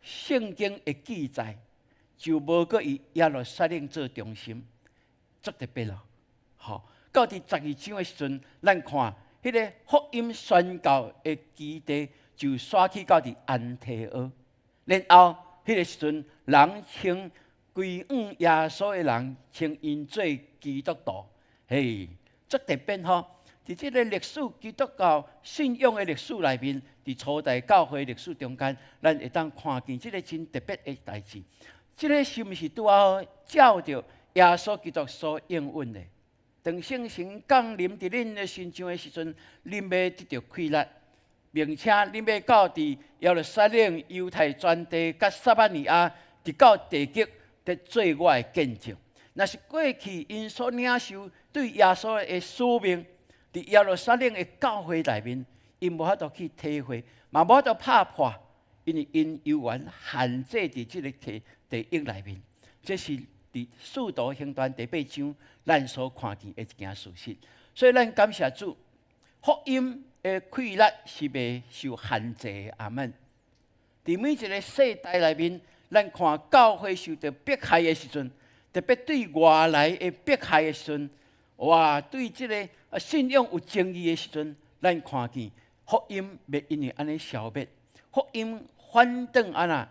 Speaker 7: 聖經的記載就無閣以耶路撒冷做中心，足特別咯。吼，到佇12章的時陣，咱看彼个福音宣教的基地就徙去到佇安提阿，然後彼个時陣，人稱歸向耶穌的人稱𪜶做基督徒，嘿，足特別吼！佇這个歷史基督教信仰的歷史內面，佇初代教會歷史中間，咱會當看見這个真特別的代誌。這个是毋是拄好照著耶穌基督所應允的？當聖神降臨佇恁的身上的時陣，恁欲得著氣力，並且恁欲到佇耶路撒冷、猶太全地、佮撒瑪利亞，直到地極，得做我的見證。若是過去𪜶所領受對耶穌的使命，佇耶路撒冷的教會內面，𪜶無法度去體會，嘛無法度拍破，因為𪜶猶原限制佇這个地域內面。這是佇使徒行傳第八章咱所看見的一件事實。所以咱感謝主，福音的氣力是袂受限制的。阿門。佇每一个世代內面，咱看教會受著迫害的時陣，特別對外來的迫害的時陣，哇，對這个信仰有爭議的時陣，咱看見福音袂因為按呢消滅，福音反轉按那，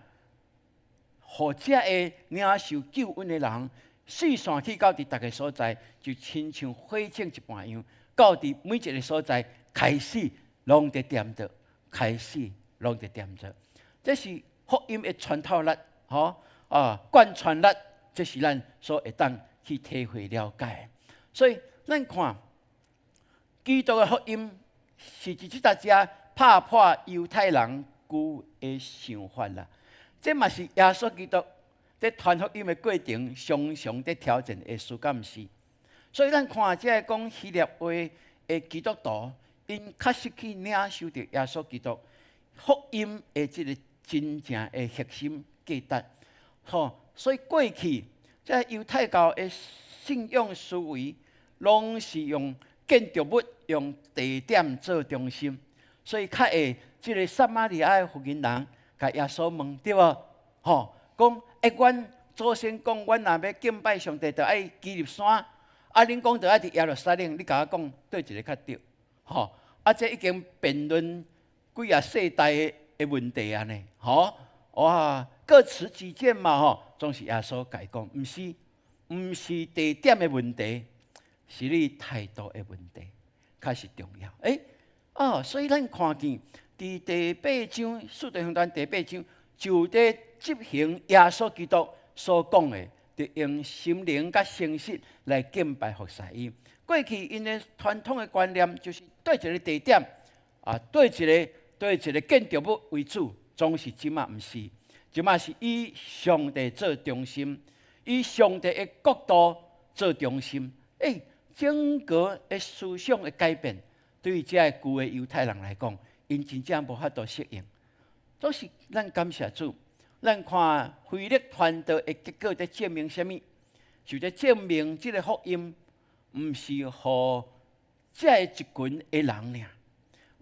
Speaker 7: 予遮个領受救恩的人，四散去到佇逐个所在，就親像火種一般樣，到佇每一个所在開始攏佇點著，開始攏佇點著。這是福音的穿透力，吼啊，貫穿力，這是咱所會當去體會了解。所以咱看基督的福音是佇這搭遮拍破猶太人舊的想法啦。這嘛是耶穌基督佇傳福音的過程，常常佇挑戰的時間是。所以咱看這个講希臘話的基督徒，𪜶確實去領受著耶穌基督福音的這个真正的核心價值。吼，所以過去這猶太教的信仰思維，攏是用建築物、用地點做中心，所以較會這个撒瑪利亞的婦人共耶穌問，對無？吼，講欸，阮祖先講，阮若欲敬拜上帝，著愛基立山。啊，恁講著愛佇耶路撒冷，你共我講佗一个較對？吼，啊，這已經辯論幾仔世代的問題啊呢？吼，哇，各持己見嘛，吼，總是耶穌共伊講，毋是，毋是地點的問題，是你態度的問題，較是重要。欸，哦，所以咱看見佇第八章，使徒行傳第八章，就佇執行耶穌基督所講的，就用心靈佮誠實來敬拜服侍伊。過去𪜶的傳統的觀念就是佗一个地點啊，佗一个建築物為主，總是這馬毋是，這馬是以上帝做中心，以上帝的國度做中心。欸，整個的思想的改變，對於這个舊的猶太人來講，𪜶真正無法度適應。總是咱感謝主，咱看腓力傳道的結果，佇證明啥物？就佇證明這个福音，毋是予這一群的人爾，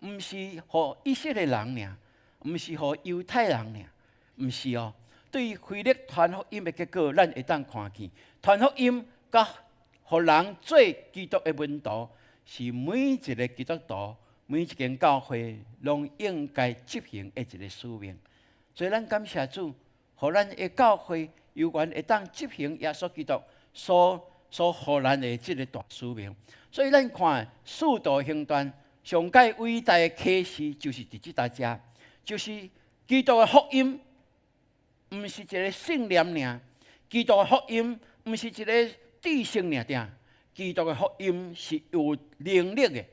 Speaker 7: 毋是予以色列人爾，毋是予猶太人爾，毋是哦。對腓力傳福音的結果，咱會當看見，傳福音佮予人做基督的門徒，是每一个基督徒、每一間教會攏應該執行的一个使命。所以咱感謝主，予咱的教會有緣會當執行耶穌基督所予咱的這个大使命。所以咱看使徒行傳上蓋偉大的啟示，就是佇這搭遮，就是基督的福音，毋是一个信念爾，基督的福音毋是一个知識爾爾，基督的福音是有能力的。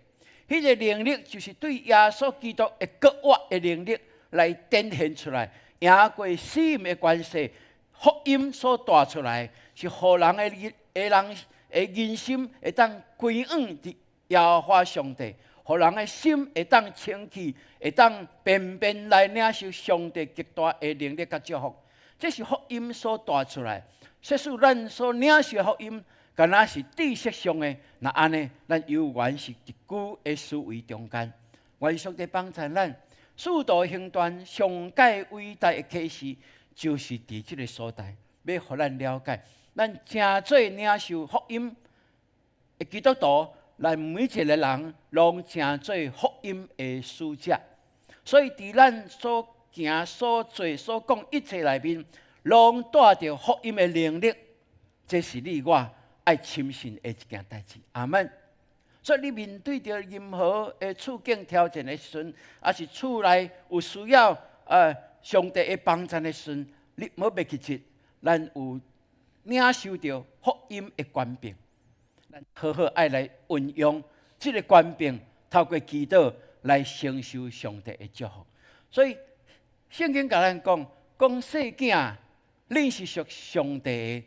Speaker 7: 彼个能力就是對耶穌基督的復活的能力來展現出來，贏過死蔭的權勢，福音所帶出來是予人的的人的人心會當歸向佇耶和華上帝，予人的心會當清氣，會當便便來領受上帝極大的能力佮祝福。這是福音所帶出來。即使咱所領受的福音，敢若是知識上的，若按呢，咱猶原是佇舊的思維中間。願上帝幫助咱，使徒行傳上蓋偉大的啟示，就是佇這个所在，欲予咱了解，咱成做領受福音的基督徒，咱每一个人攏成做福音的使者。所以，佇咱所行、所做、所講一切內面，攏帶著福音的能力。這是你我愛深信的一件代誌。阿門。所以，你面對著任何的處境挑戰的時陣，抑是厝內有需要上帝的幫助的時陣，你毋好袂記得，咱有領受著福音的權柄，咱好好愛來運用這个權柄，透過祈禱來承受上帝的祝福。所以，聖經共咱講，講細囝，恁是屬上帝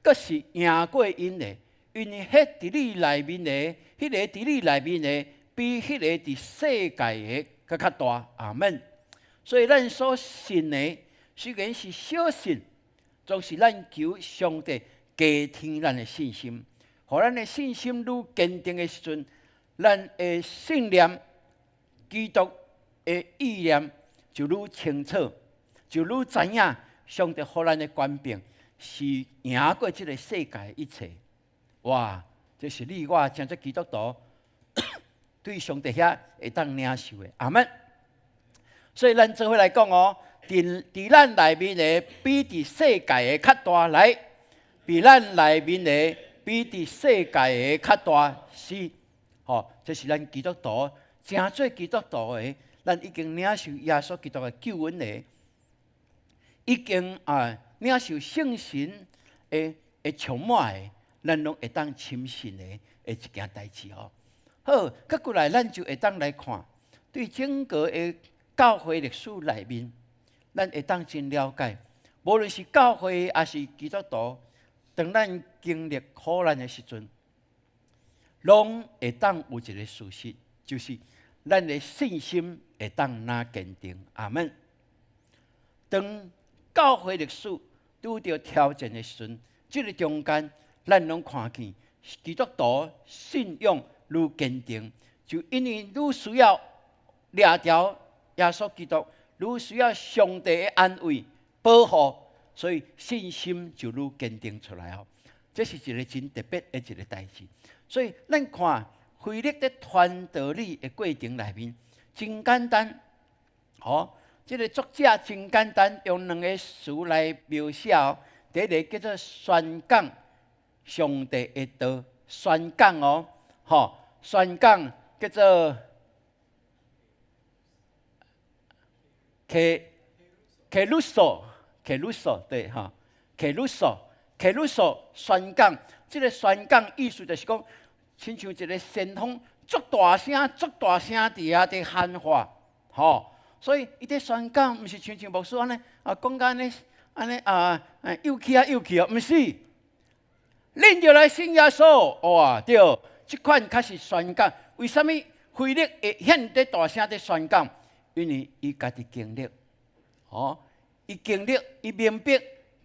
Speaker 7: 的，閣是贏過𪜶的，因為彼佇你內面的，彼个佇你內面的，比彼个佇世界的閣較大。阿門。所以咱所信的，雖然是小信，總是咱求上帝加添咱的信心，予咱的信心愈堅定的時陣，咱的信念、基督的意念就愈清楚，就愈知影上帝予咱的權柄是贏過這个世界一切。哇！這是你我成做基督徒對上帝遐會當領受的。阿門。所以咱做伙來講哦，佇咱內面的比佇世界的較大來，比咱內面的比佇世界的較大是，吼，這是咱基督徒成做基督徒的，咱已經領受耶穌基督的救恩的，已經啊領受聖神的充滿的，咱攏會當深信的一件代誌哦。好，閣過來，咱就會當來看，對整個的教會歷史內面，咱會當真了解，無論是教會抑是基督徒，當咱經歷苦難的時陣，攏會當有一個事實，就是咱的信心會當若堅定。阿門。當教會歷史拄著挑戰的時陣，這个中間，咱攏看見基督徒信仰愈堅定，就因為愈需要掠著耶穌基督，愈需要上帝的安慰保護，所以信心就愈堅定出來哦。這是一个真特別的一个代誌。所以咱看腓力佇傳道理的過程內面，真簡單，吼，這个作者真簡單，用兩個詞來描寫哦。第一个叫做宣講上帝的道，宣講哦，吼，宣講叫做 kerusso，kerusso 對吼，kerusso，kerusso 宣講，這个宣講意思就是講，親像一个先鋒，足大聲、足大聲佇遐佇喊話，吼，所以伊佇宣講，毋是親像牧師按呢啊，講甲按呢按呢啊，幼氣啊幼氣哦，毋是，恁著來信耶穌，哇，對，這款較是宣講。為啥物腓力會遐爾大聲佇宣講？因為伊家己經歷，吼，伊經歷，伊明白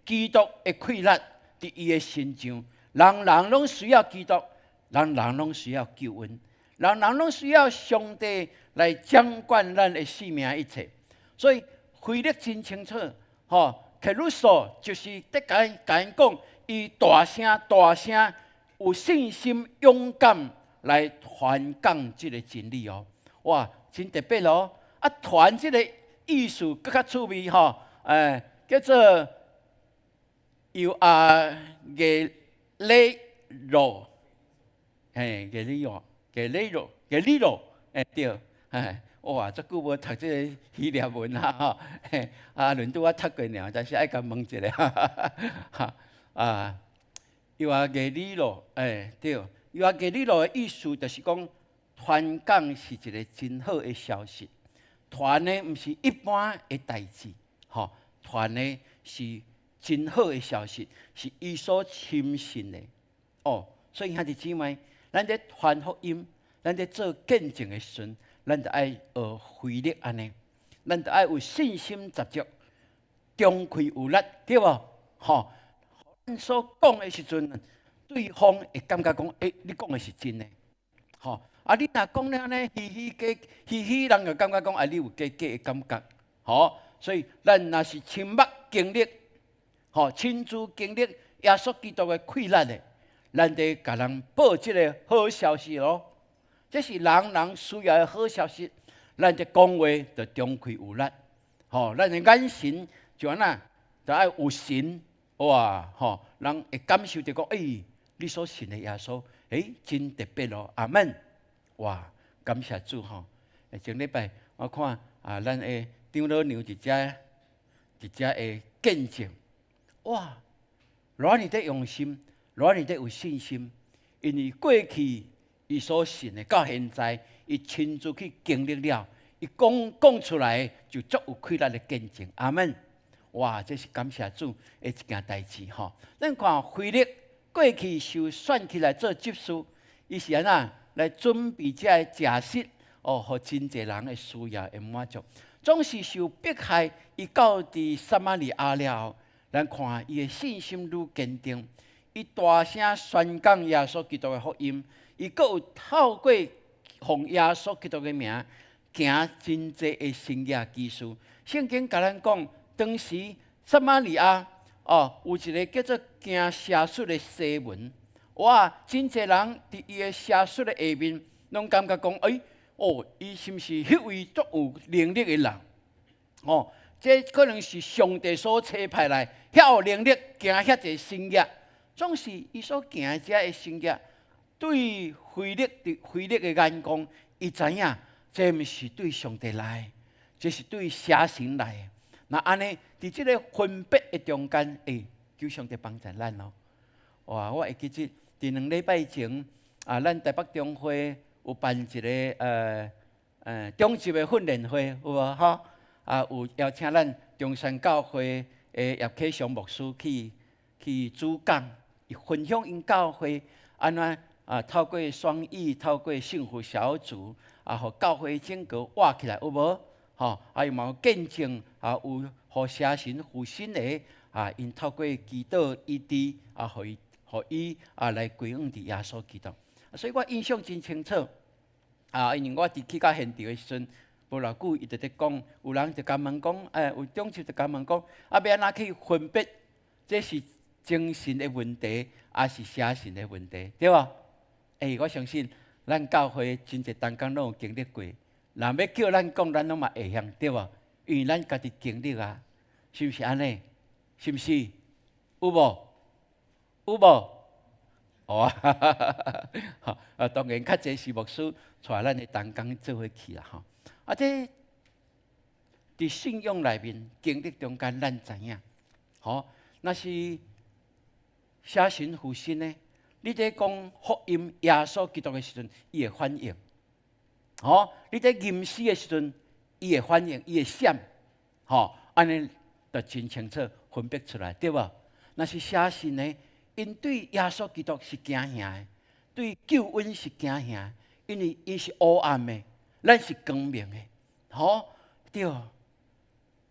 Speaker 7: 基督的氣力佇伊的身上，人人攏需要基督，人人攏需要救恩，人人攏需要上帝來掌管咱的性命一切。所以腓力真清楚，吼，kerusso 就是佇共𪜶講，伊大聲大聲，有信心勇敢來傳講這个真理哦，哇，真特別哦！啊，傳這个意思閣較趣味吼，欸，叫做尤阿格雷羅，嘿，格里羅，格雷羅，格里羅，欸對，嘿，哇，足久無讀這个希臘文啊吼，嘿，啊，輪拄我讀過爾，但是愛共問一下，哈，啊，尤阿格里羅，欸對，尤阿格里羅的意思就是講，傳講是一个真好的消息，傳的毋是一般的代誌，吼，傳的是真好的消息，是伊所深信的，哦，所以兄弟姊妹，咱佇傳福音，咱佇做見證的時陣，咱著愛學腓力按呢，咱著愛有信心十足，中氣有力，對無？吼，咱所講的時陣，對方會感覺講，欸，你講的是真的，吼。啊，你若講了按呢，虛虛假虛虛，人就感覺講，啊，你有假假的感覺，吼。所以咱若是親目經歷，吼，親自經歷耶穌基督的氣力的，咱得共人報這个好消息咯。這是人人需要的好消息，咱這講話就中氣有力，吼，咱的眼神就按怎，就愛有神，哇，吼，人會感受著講，欸，你所信的耶穌，欸，真特別咯，阿門。哇，感謝主吼！前禮拜我看啊，咱的長老娘佇遮佇遮的見證，哇，偌爾的用心，偌爾的有信心，因為過去伊所信的，到現在伊親自去經歷了，伊講講出來就足有氣力的見證，阿門。哇，這是感謝主的一件代誌吼。咱看腓力過去受選起來做執事，伊是按怎來準備這个食食哦，予真濟人的需要會滿足。總是受迫害，伊到佇撒瑪利亞了後，咱看伊的信心愈堅定，伊大聲宣講耶穌基督的福音，伊閣有透過奉耶穌基督的名行真濟的神蹟奇事。聖經共咱講，當時撒瑪利亞哦，有一个叫做行邪術的西門，哇！真濟人佇伊的邪術的下面，攏感覺講，欸，哦，伊是毋是彼位足有能力的人？哦，這可能是上帝所差派來，遐有能力行遐濟神蹟，總是伊所行的這个神蹟，對腓力的腓力的眼光，伊知影這毋是對上帝來，這是對邪神來的。若按呢，佇這个分別的中間，欸，求上帝幫助咱哦。哇，我會記得佇2禮拜前啊，咱台北中會有辦一個長執的訓練會，有無吼？啊，有邀請咱中山教會的葉啟祥牧師去主講，伊分享𪜶教會按怎啊透過雙語、透過幸福小組啊，予教會整個活起來，有無？吼，啊，伊嘛有見證啊，有予邪神附身的啊，𪜶透過祈禱醫治啊，予伊啊來歸向佇耶穌基督。所以我印象真清楚啊，因為我佇去到現場的時陣，無偌久，伊就佇講，有人就共問講，欸，有長執就共問講，啊，欲按怎去分別，這是精神的問題，抑是邪神的問題，對無？欸，我相信咱教會真濟同工攏有經歷過，若欲叫咱講，咱攏嘛會曉，對無？因為咱家己經歷啊，是毋是按呢？是毋是？有無？有無？哦，啊，當然較濟是牧師帶咱的同工做伙去啦，吼。啊，這佇信仰內面經歷中間，咱知影，吼，若是邪神附身呢？你佇講福音耶穌基督的時陣，伊會反應；吼，你佇吟詩的時陣，伊會反應，伊會閃，吼，按呢就真清楚分別出來，對無？若是邪神呢？𪜶對耶穌基督是驚嚇的，對救恩是驚嚇，因為𪜶是黑暗的，咱是光明的，吼，對，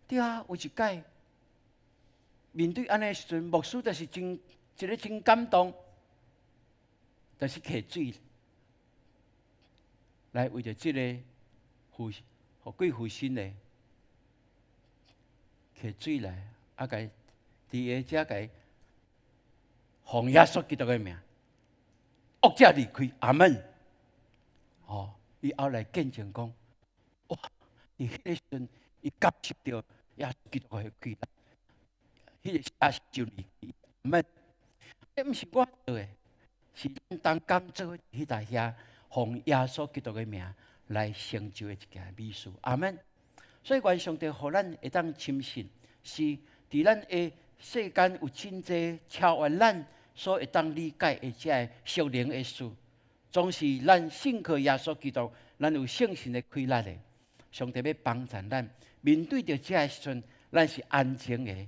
Speaker 7: 對啊，有一擺面對按呢時陣，牧師就是真一个真感動，就是提水來為著這个附予鬼附身的，提水來，啊，共佇個遮共奉耶穌基督的名，惡者離開，阿門。吼，伊後來見證講，哇！佇彼个時陣，伊感受著耶穌基督的氣力，彼个邪神就離開，阿門。這毋是我做的，是咱同工做伙去台遐，奉耶穌基督的名來成就的一件美事，阿門。所以願上帝予咱會當深信，是佇咱的世間有真濟超越咱所會當理解的這个屬靈的事，總是咱信靠耶穌基督，咱有聖神的氣力的。上帝欲幫助咱面對著這个時陣，咱是安靜的，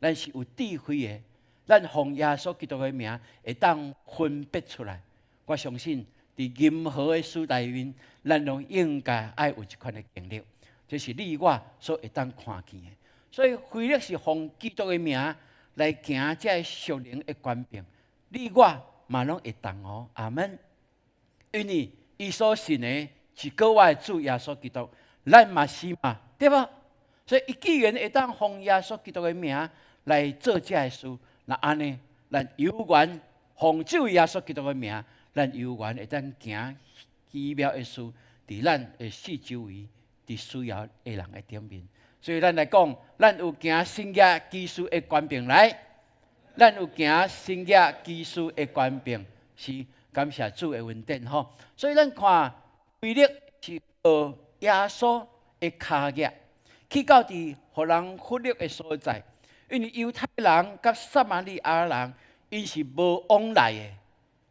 Speaker 7: 咱是有智慧的，咱奉耶穌基督的名會當分別出來。我相信佇任何的事內面，咱攏應該愛有這款的經歷，這是你我所會當看見的。所以，腓力是奉基督的名來行這个屬靈的權柄，你我嘛攏會當哦，阿門。因為伊所信的是閣活的主耶穌基督，咱嘛是嘛，對無？所以，伊既然會當奉耶穌基督的名來做這个事，若按呢，咱有緣奉主耶穌基督的名，咱有緣會當行奇妙的事，佇咱的四周圍，佇需要的人的頂面。所以咱來講，咱有行神蹟奇事的權柄來，咱有行神蹟奇事的權柄，是感謝主的恩典吼。所以咱看，腓力是學耶穌的跤跡，去到佇予人忽略的所在，因為猶太人佮撒瑪利亞人，𪜶是無往來的，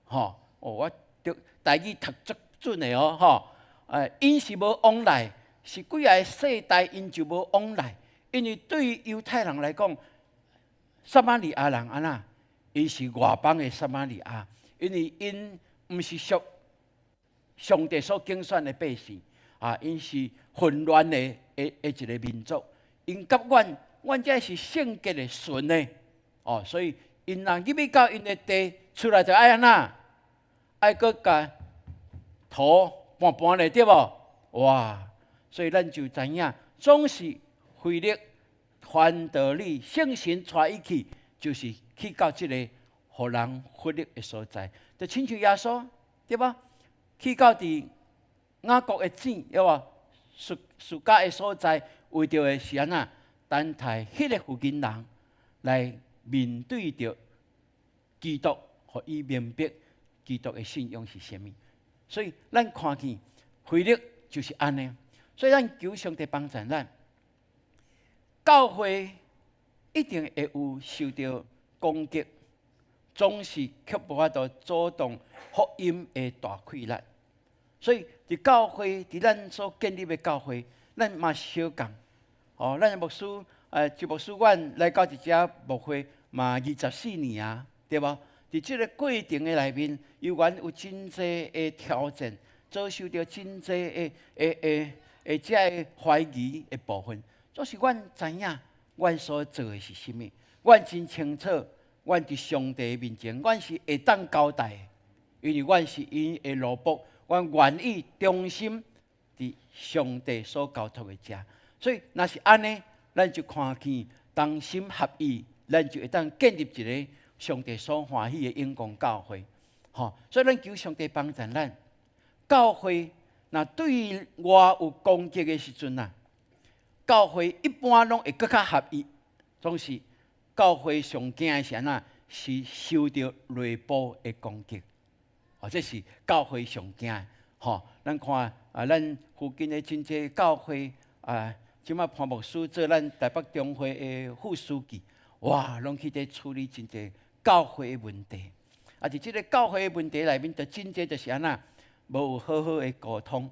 Speaker 7: 吼。哦，我著台語讀足準的哦，吼。𪜶是無往來。是幾个世代，𪜶就無往來，因為對猶太人來講，撒瑪利亞人按怎？𪜶是外邦的撒瑪利亞，因為𪜶毋是屬上帝所揀選的百姓，啊，𪜶是混亂的一个民族。𪜶佮阮，阮這是聖潔的、純的，哦，所以𪜶若入去到𪜶的地出來，就愛按怎？愛閣共塗盤盤咧，對無？哇！所以咱就知影，總是腓力傳道理，聖神帶伊去，就是去到這個予人忽略的所在，就親像耶穌，對無？去到佇雅各的井，對無？舒迦的所在，為著的是按怎？等待彼个婦人來面對著基督，予伊明白基督的信仰是啥物。所以咱看見腓力就是按呢。所以咱求上帝幫助咱，教會一定會有受著攻擊，總是卻無法度阻擋福音的大氣力。所以佇教會，佇咱所建立的教會，咱嘛相仝。哦，咱的牧師，周牧師，阮來到這遮牧會嘛24年啊，對無？佇這个過程的內面，猶原有真濟的挑戰，遭受著真濟的這个懷疑的部分。總是阮知影，阮所做的是啥物，阮真清楚，阮佇上帝面前，阮是會當交代的，因為阮是𪜶的奴僕，阮願意忠心佇上帝所交託的遮。所以，若是按呢，咱就看見同心合意，咱就會當建立一个上帝所歡喜的永光教會。吼，所以咱求上帝幫助咱。教會若對外有攻擊的時陣啊，教會一般攏會閣較合一。總是教會上驚的是按怎？是受著內部的攻擊。哦，這是教會上驚的。吼，咱看啊，咱附近的真濟教會啊，這馬潘牧師做咱台北中會的副書記，哇，攏去佇處理真濟教會的問題。啊，佇這个教會的問題內面，就真濟就是按怎，無有好好的溝通，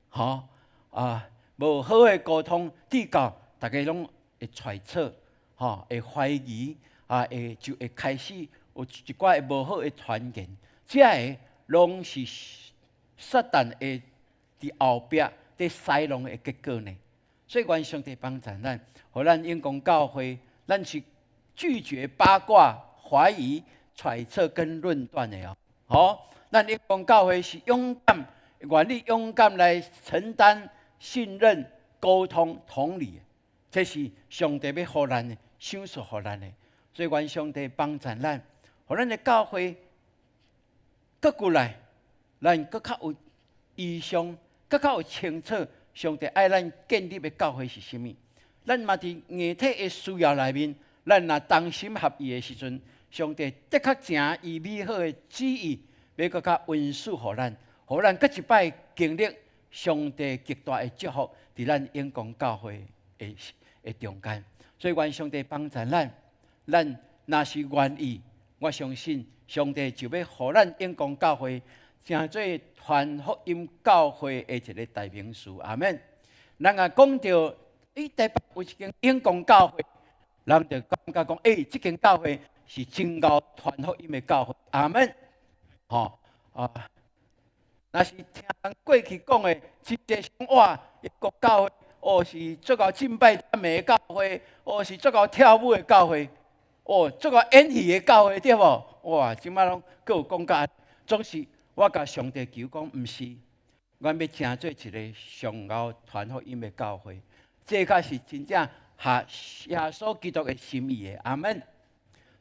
Speaker 7: 吼啊，無有好的溝通，至到逐家攏會揣測，吼，會懷疑，啊，會就會開始有一寡的無好的傳言，這个攏是撒旦的佇後壁佇使弄的結果呢。所以願上帝幫助咱，予咱永光教會，咱是拒絕八卦、懷疑、揣測跟論斷的哦。好，咱永光教會是勇敢、願意勇敢來承擔、信任、溝通、同理，這是上帝欲予咱的，賞賜予咱的。所以願上帝幫助咱，予咱的教會閣過來，咱閣較有異象，閣較有清楚。上帝愛咱建立的教會是啥物？咱嘛佇硬體的需要內面，咱若同心合意的時陣，上帝的確成伊美好的旨意，欲閣較恩賜予咱，予咱閣一擺經歷上帝極大的祝福，佇咱永光教會的中間。所以願上帝幫助咱，咱若是願意，我相信上帝就欲予咱永光教會成做傳福音教會的一个代名詞。阿門。咱若講著，欸，台北有一間永光教會，人就感覺講，欸，這間教會是真𠢕傳福音的教會。阿門。吼啊，若是聽人過去講的，真濟想哇，永光教會哦是足𠢕敬拜讚美的教會，哦是足𠢕跳舞的教會，哦足𠢕演戲的教會，對無？哇，這馬攏閣有講甲，總是我共上帝求講，毋是，阮欲成做一个上𠢕傳福音的教會，這才是真正合耶穌基督的心意的。阿門。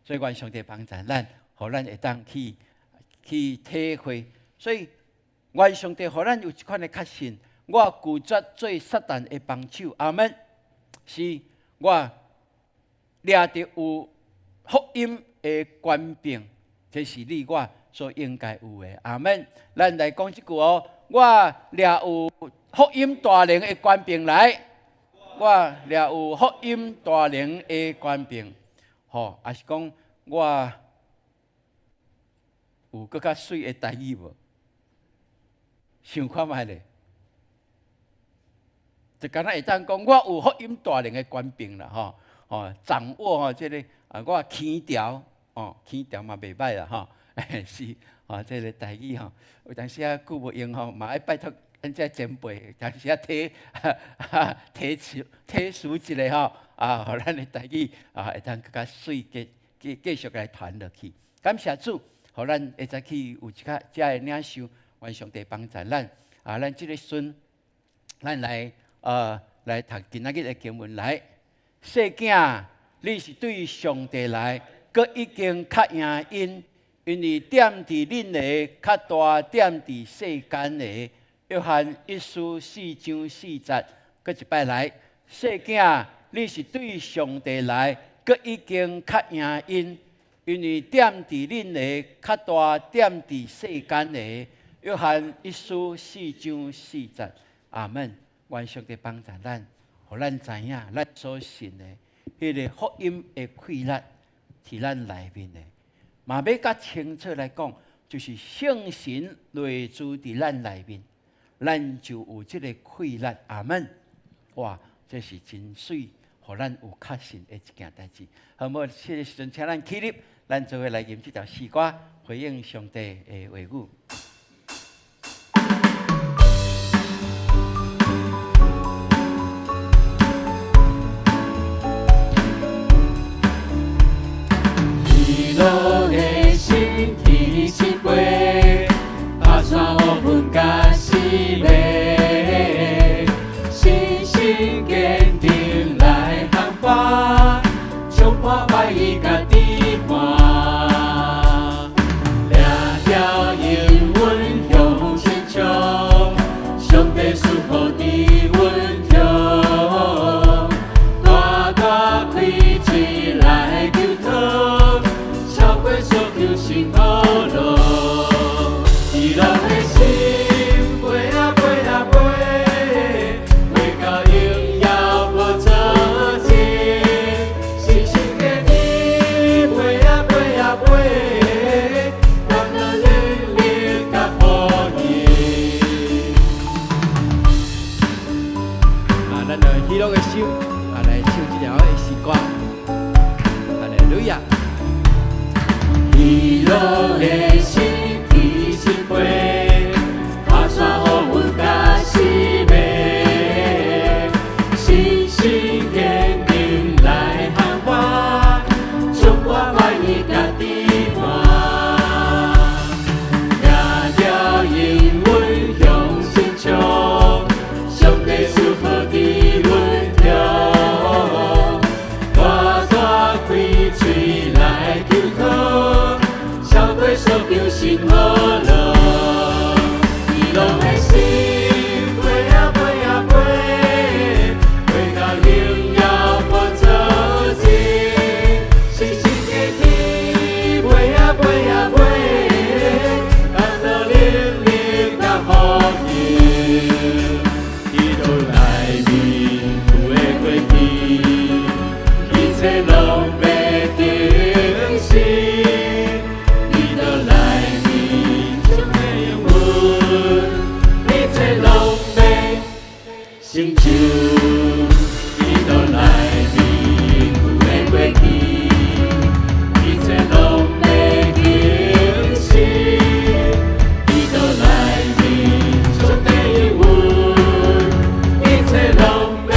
Speaker 7: 所以願上帝幫助咱，予咱會當去體會。所以願上帝予咱有這款的確信，我拒絕做撒旦的幫手。阿門。是我掠著有福音的權柄，這是你我所應該有的。阿門。咱來講這句哦，我掠有福音大能的權柄來，我掠有福音大能的權柄，吼，抑是講我有閣較媠的台語無？想看覓咧？就敢若會當講，我有福音大能的權柄啦，吼，吼，掌握吼這个啊，我輕調，哦，輕調嘛袂䆀啦，吼，是，吼，這个台語吼，有當時啊久無用吼，嘛愛拜託咱這前輩，當時啊體體體恤一下吼，啊，予咱的台語啊會當閣較媠，繼續來傳落去。感謝主，予咱會使去有這個遮的領受，願上帝幫助咱。啊，咱這个時陣，咱來讀今仔日的經文來。細囝，你是對上帝來，閣已經較贏𪜶，因為踮佇恁的較大，踮佇世間的。約翰一書四章四節，閣一擺來，細囝，你是對上帝來，閣已經較贏𪜶，因為踮佇恁的較大，踮佇世間的。約翰一書四章四節，阿門。願上帝幫助咱，予咱知影，咱所信的彼个福音的氣力，佇咱內面的。嘛欲較清楚來講，就是聖神內住佇咱內面，咱就有這个氣力。阿門。哇，這是真媠，予咱有確信的一件代誌。好無？這个時陣，請咱起立，咱做伙來吟這條詩歌，回應上帝的話語。
Speaker 3: 喜樂的心天使飛，拍山烏雲甲死迷，信心堅定來喊話，衝破懷疑家己看，掠著應允向前衝，上帝賜福佇阮中，大大開喙來求討，超過所求心好樂，喜樂的心飛啊飛啊飛，飛到榮耀寶座前，信心堅定飛啊飛啊飛，感到能力佮福音。
Speaker 7: 啊，咱用喜樂的心啊來唱這條的詩歌，哈利路亞。
Speaker 3: 喜樂的心天使飛，拍山烏雲佮死迷，信心堅定來喊話，衝破懷疑家己看，掠著應允向前衝，上帝賜福佇阮中，大大開喙來求討，超過所求心好樂，喜樂的心飛啊飛啊飛，飛到榮耀寶座前，信心堅定飛啊飛啊飛，感到能力佮福音，基督內面有的過去，一切攏欲重新。基督內面上帝應允，一切攏欲成就。基督內面有的過去，一切攏欲更新。基督內面上帝應允，一切攏欲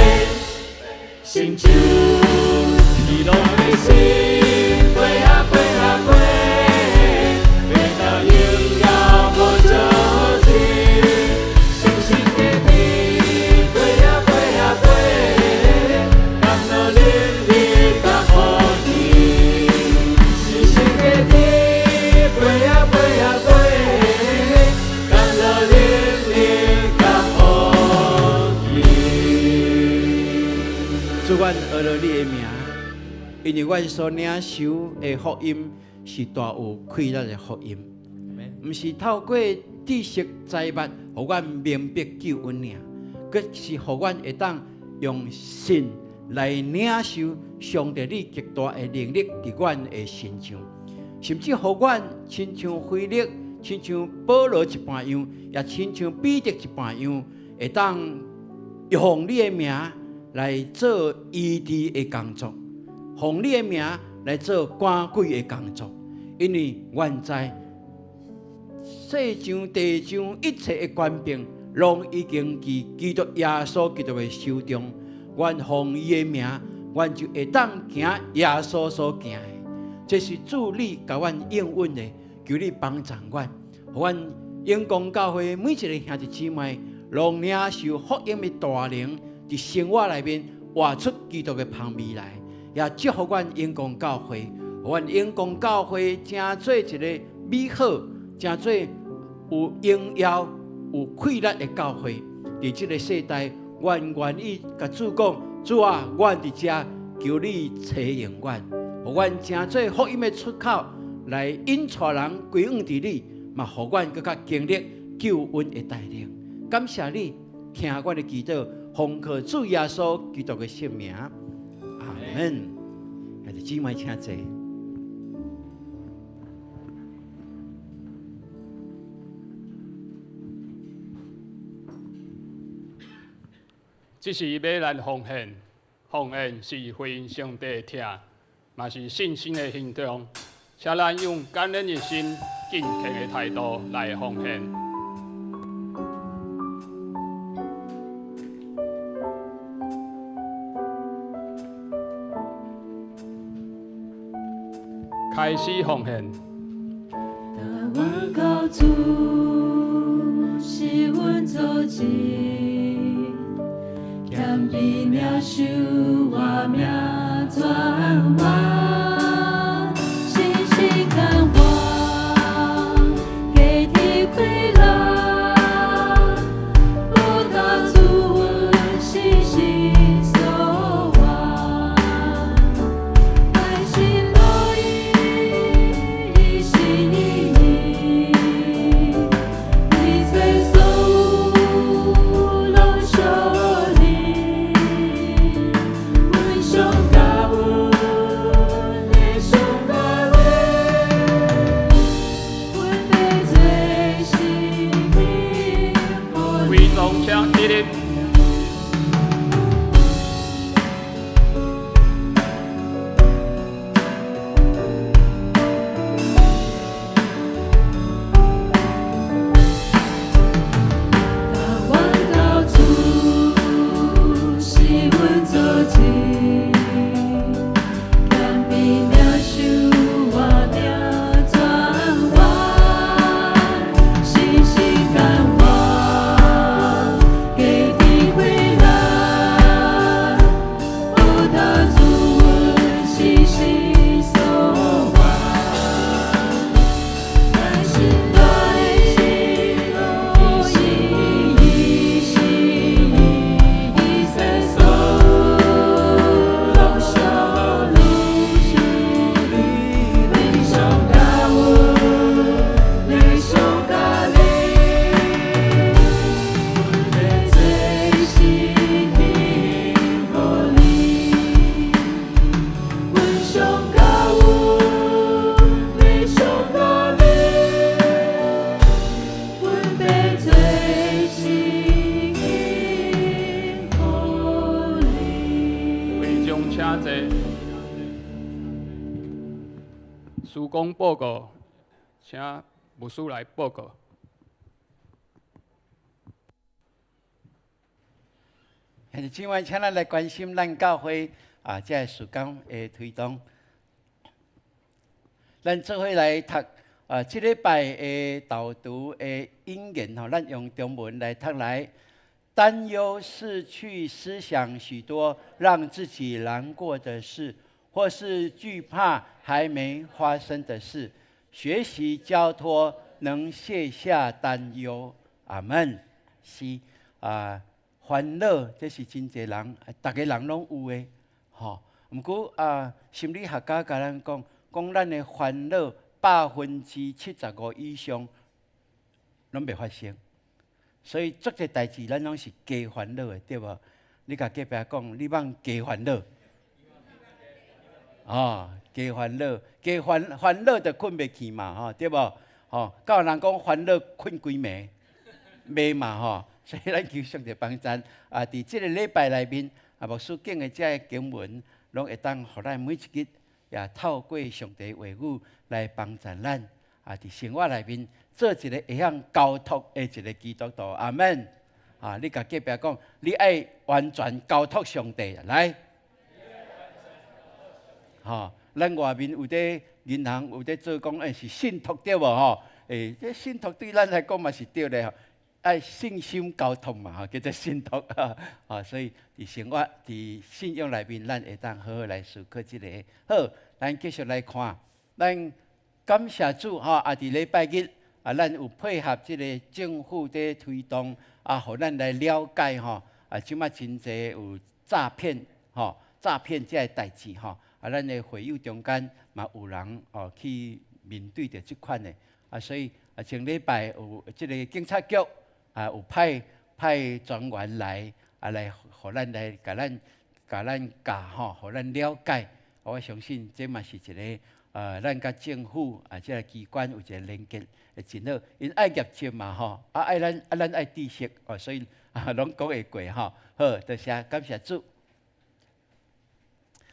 Speaker 3: 成就。喜樂的心飛啊飛啊飛，飛到榮耀寶座前，信心堅定飛啊飛啊飛，感到能力佮福音。信心堅定飛啊飛啊飛，感到能力佮福音。
Speaker 7: 主，阮阿羅你的名，因為阮所領受的福音是大有氣力的福音，毋是透過知識財物，予阮明白救恩爾，閣是予阮會當用信來領受上帝你極大的能力佇阮的身上，甚至予阮親像腓力、親像保羅一般樣，也親像彼得一般樣，會當用你的名來做醫治的工作，奉你的名來做趕鬼的工作，因為阮知世上地上一切的權柄，攏已經佇基督耶穌基督的手中。阮奉伊的名，阮就會當行耶穌所行的。這是主你共阮應允的，求你幫助阮，予阮永光教會每一个兄弟姊妹，攏領受福音的大能，佇生活內面活出基督的芳味來，也祝福阮永光教會，予阮永光教會成做一个美好、成做有榮耀、有氣力的教會，佇這个世代，阮願意共主講：主啊，阮佇遮求你差用阮，予阮成做福音的出口，來引帶人歸向佇你，嘛予阮閣較經歷救恩的大能。感謝你聽阮的祈禱，奉靠主耶穌基督的聖名，阿門。兄弟姊妹請坐。
Speaker 6: 這是欲咱奉獻，奉獻是回應上帝的疼，嘛是信心的行動。請咱用感恩的心、敬虔的態度來奉獻。開始奉獻。
Speaker 4: 阮到主是阮祖籍，謙卑領受活命轉彎，信心盼望，加添氣力，報答主阮信心所望，開心樂意，一心一意，一切所有攏屬你，阮上感恩，你上感恩，阮欲做新天
Speaker 6: 會眾請起立。
Speaker 4: 阮到主是阮祖籍，謙卑領受活命轉彎，信心盼望，加添氣力，報答主阮信心所望，開心樂意，一心一意，一切所有攏屬你，阮上感恩，你上感恩，阮欲做新天予你，阮上感恩，你上感恩，阮欲做新天予你。
Speaker 6: 會眾請坐。事工報告，請牧師來報告。
Speaker 7: 兄弟姊妹，請咱來關心咱教會啊，這个事工的推動。咱做伙來讀啊，這禮拜的導讀的引言吼，咱用中文來讀來。擔憂是去思想許多讓自己難過的事，或是懼怕還沒發生的事。學習交託，能卸下擔憂。阿門。是啊，煩惱這是真濟人，逐个人攏有的，吼。毋過啊，心理學家共咱講，講咱的煩惱75%以上攏袂發生，所以足濟代誌咱攏是加煩惱的，對無？你共隔壁講，你莫加煩惱，哦，加煩惱，加煩煩惱就睏袂去嘛，吼，對無？吼，敢有人講煩惱睏規暝？袂嘛，吼。所以咱求上帝幫贊啊！佇這个禮拜內面，啊，牧師講的這个經文，攏會當予咱每一日也透過上帝話語來幫助咱啊！佇生活內面做一个會曉交託的一个基督徒。阿門！啊，你共隔壁講，你愛完全交託上帝來。吼，咱外面有佇銀行有佇做講，欸，是信託對無吼？欸，這信託對咱來講嘛是對的吼。愛信心交託嘛，吼，叫做信託啊。所以佇生活、佇信仰內面，咱會當好好來思考這個。好，咱繼續來看，咱感謝主吼，啊，佇禮拜日啊，咱有配合這个政府佇推動，啊，予咱來了解吼，啊，這馬真濟有詐騙吼，詐騙這个代誌吼，啊，咱的會友中間嘛有人哦去面對著這款的，啊，所以啊，前禮拜有這个警察局啊，有派專員來啊，來予咱來共咱教吼，予咱了解。我相信這嘛是一个咱佮政府啊，這个機關有一个連結，會真好。𪜶愛業績嘛吼，啊愛咱啊咱愛知識哦，所以啊攏講會過吼。好，多謝，感謝主。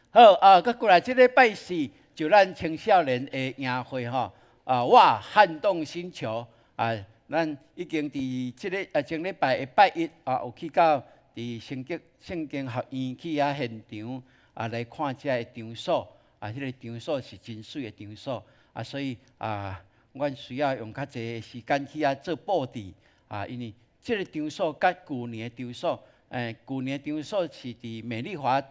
Speaker 7: 好啊，閣過來這禮拜四就咱青少年的營會吼，啊哇撼動星球啊，咱已經佇這个啊前禮拜的拜一啊，有去到佇聖經學院去遐現場啊來看這个場所。啊，彼个場所是真媠的場所，啊，所以啊，阮需要用較濟時間去遐做布置，啊，因為這个場所佮舊年的場所，舊年的場所是佇美麗華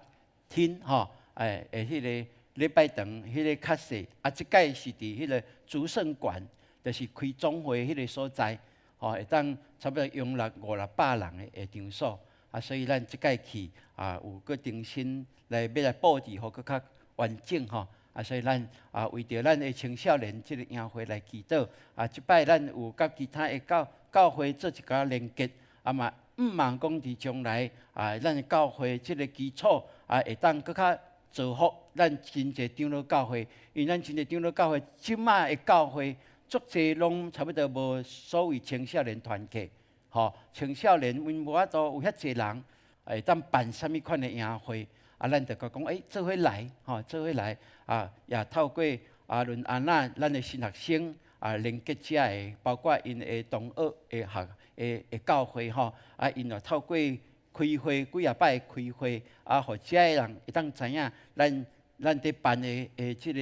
Speaker 7: 廳吼，的彼个禮拜堂，彼个較細，啊，這擺是佇彼个祝聖館，就是開總會彼个所在，吼，會當差不多容納五六百人的場所，啊，所以咱這擺去啊，有閣重新來欲來布置，予閣較完整吼，啊，所以咱啊為著咱的青少年這个營會來祈禱，啊，這擺咱有佮其他的教會做一寡連結，啊嘛，向望講佇將來啊，咱的教會這个基礎啊，會當閣較造福咱真濟長老教會，因為咱真濟長老教會，這馬的教會足濟攏差不多無所謂青少年團契，吼，青少年𪜶無法度有遐濟人會當辦啥物款的營會。啊，咱就講，欸，做伙來，吼，做伙來，啊，也透過阿倫安娜，咱的新學生啊，連結遮的，包括𪜶的同學的學的教會吼，啊，𪜶也透過開會幾仔擺開會，啊，予遮的人會當知影咱佇辦的這个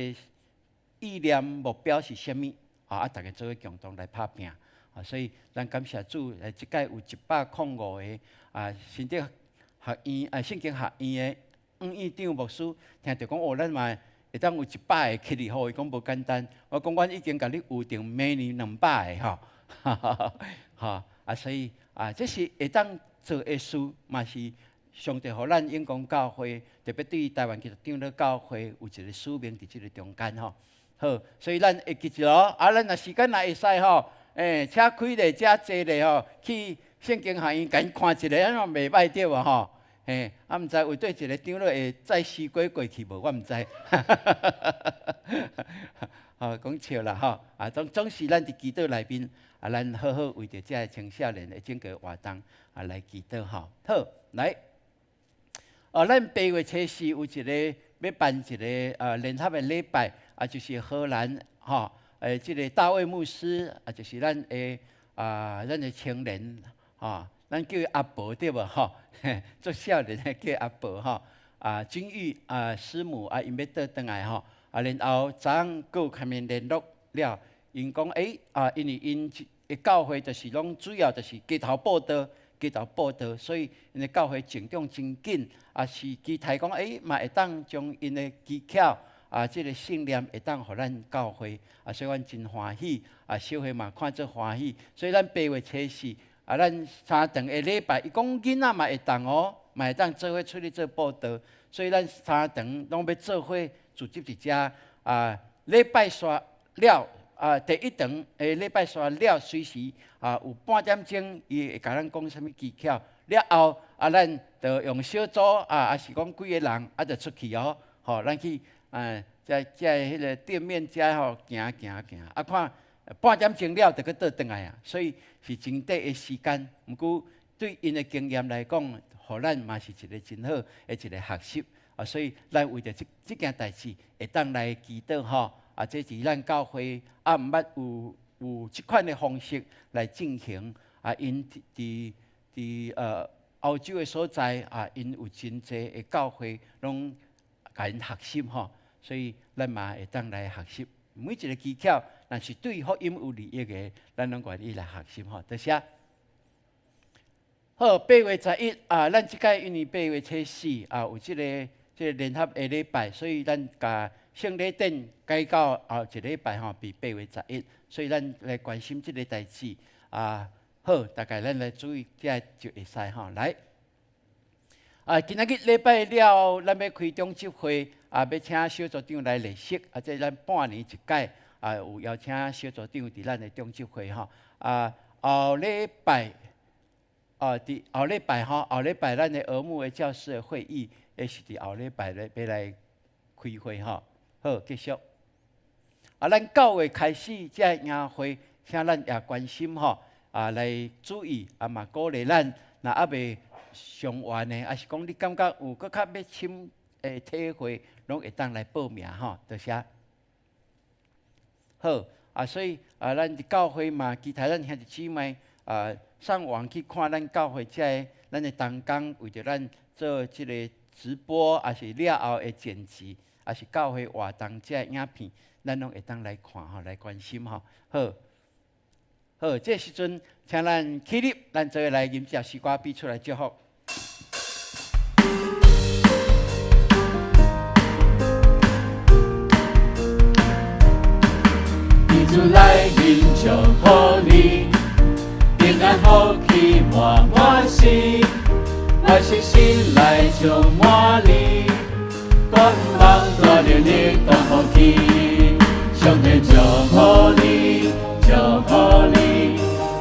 Speaker 7: 意念目標是啥物，啊，逐家做伙共同來拍拚，啊，所以咱感謝主，這擺有105個啊，新德學院啊，聖經學院的黃院長牧師聽著講，哦，咱嘛會當有100個起來吼，伊講無簡單。我講阮已經共你預定明年200個吼，吼啊，所以啊，這是會當做的事，嘛是上帝予咱永光教會，特別對台灣基督長老教會有一個使命佇這个中間吼。好，所以咱會記住哦，啊，咱若時間若會使吼，車開咧，車坐咧吼，去聖經學院共𪜶看一下，按怎袂䆀對無吼？嘿，啊，毋知有對一个長老會載西瓜過去無？我毋知。吼，講笑啦吼，啊，總是咱佇祈禱內面，啊，咱好好為著這个青少年的整個活動啊來祈禱吼。好，來，哦，咱8月初四有一个欲辦一个聯合的禮拜，啊，就是荷蘭吼，這个大衛牧師啊，就是咱的青年吼，咱叫伊阿伯對無吼？做少年的叫阿伯吼，啊，金玉啊師母啊，𪜶欲倒轉來吼，啊，然後昨昏閣有共𪜶聯絡了，𪜶講欸啊，因為𪜶的教會就是攏主要就是街頭佈道，街頭佈道，所以𪜶的教會成長真緊，啊是期待講欸嘛會當將𪜶的技巧啊，這个信念會當予咱教會，啊，所以阮真歡喜，啊，小會嘛看做歡喜，所以咱8月初四。啊，咱三頓的禮拜，伊講囡仔嘛會當哦，嘛會當做伙出去做佈道，所以咱三頓攏欲做伙聚集佇遮啊，禮拜煞了啊，第一頓的禮拜煞了，隨時啊有半點鐘，伊會共咱講啥物技巧。了後啊，咱就用小組啊，抑是講幾个人啊，就出去哦，吼，咱去啊，在彼个店面遮吼行行行，啊看半點鐘了就閣倒轉來啊，所以是真短的時間。毋過對𪜶的經驗來講，予咱嘛是一个真好的一个學習啊。所以咱為著這件代誌，會當來祈禱吼啊，這是咱教會啊，毋捌有這款的方式來進行啊。𪜶佇歐洲的所在啊，𪜶有真濟的教會攏共𪜶學習吼，所以咱嘛會當來學習。每一个技巧，若是對福音有利益的，咱攏願意來學習吼。多謝。好，8月11啊，咱這擺因為八月初四啊，有這个聯合的禮拜，所以咱共聖禮典改到後一禮拜吼，佇8月11，所以咱來關心這个代誌啊。好，大概咱來注意，這就會使吼。來，啊，今仔日禮拜了，咱欲開長執會啊，欲請小組長來列席，啊，這咱半年一擺啊，有邀請小組長佇咱的長執會吼。啊，後禮拜啊，佇後禮拜吼，後禮拜咱的兒牧的教師的會議，會是佇後禮拜咧欲來開會吼。好，繼續。啊，咱9月開始這營會，請咱也關心吼。啊，來注意啊，嘛鼓勵咱，若猶未上完的，抑是講你感覺有閣較欲深的體會，攏會當來報名吼，多謝。好，啊，所以啊，咱佇教會嘛，期待咱兄弟姊妹啊，上網去看咱教會這个咱的同工為著咱做這个直播，抑是了後的剪輯，抑是教會活動這个影片，咱攏會當來看吼，來關心吼。好。好，這時陣請咱起立，咱做伙來吟這詩歌，彼此來祝福。
Speaker 3: 佇主內面祝福你，平安福氣滿滿心，願聖神來充滿你，願望大能力大福氣，上帝祝福你，祝福你，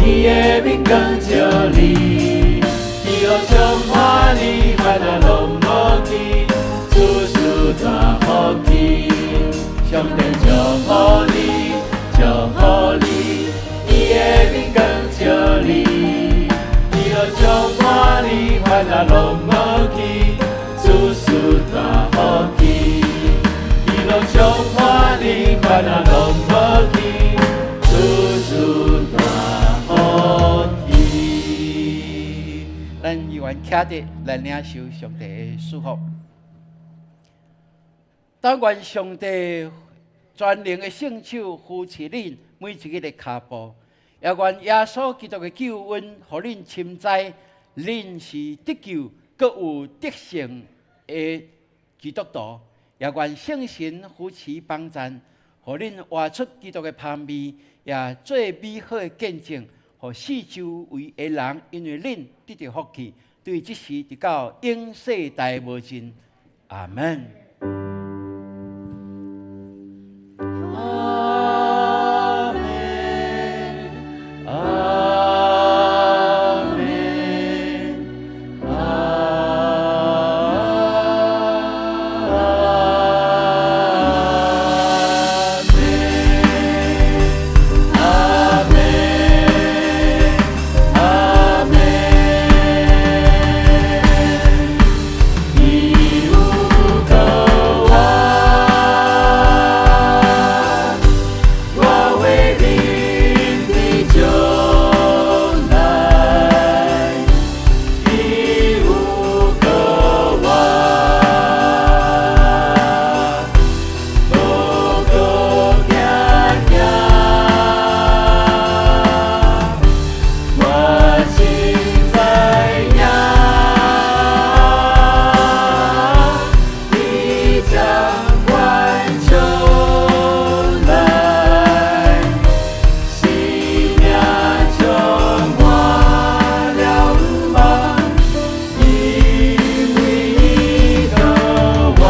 Speaker 3: 伊的面光照你，喜樂充滿你，煩惱攏無去，處事大福氣。上帝祝福你，祝福你，伊的面光照你，喜樂充滿你，煩惱攏無去，處事大福氣。喜樂充滿你，煩惱攏無去。處事大福氣。
Speaker 7: 咱依然徛佇來領受上帝的祝福。但願上帝全能的聖手扶持恁每一个的跤步，也願耶穌基督的救恩，予恁深知恁是得救、閣有得勝的基督徒。也願聖神扶持幫贊，予恁活出基督的芳味，也做美好的見證，予四周圍的人因為恁得著福氣，對這時直到永世代無盡。阿門。
Speaker 3: 阿門，阿門，阿門，阿門，阿門。伊有顧我，我會面對將來。伊有顧我，無閣驚驚。我真知影，伊將阮將來，生命充滿了盼望，因為伊顧我。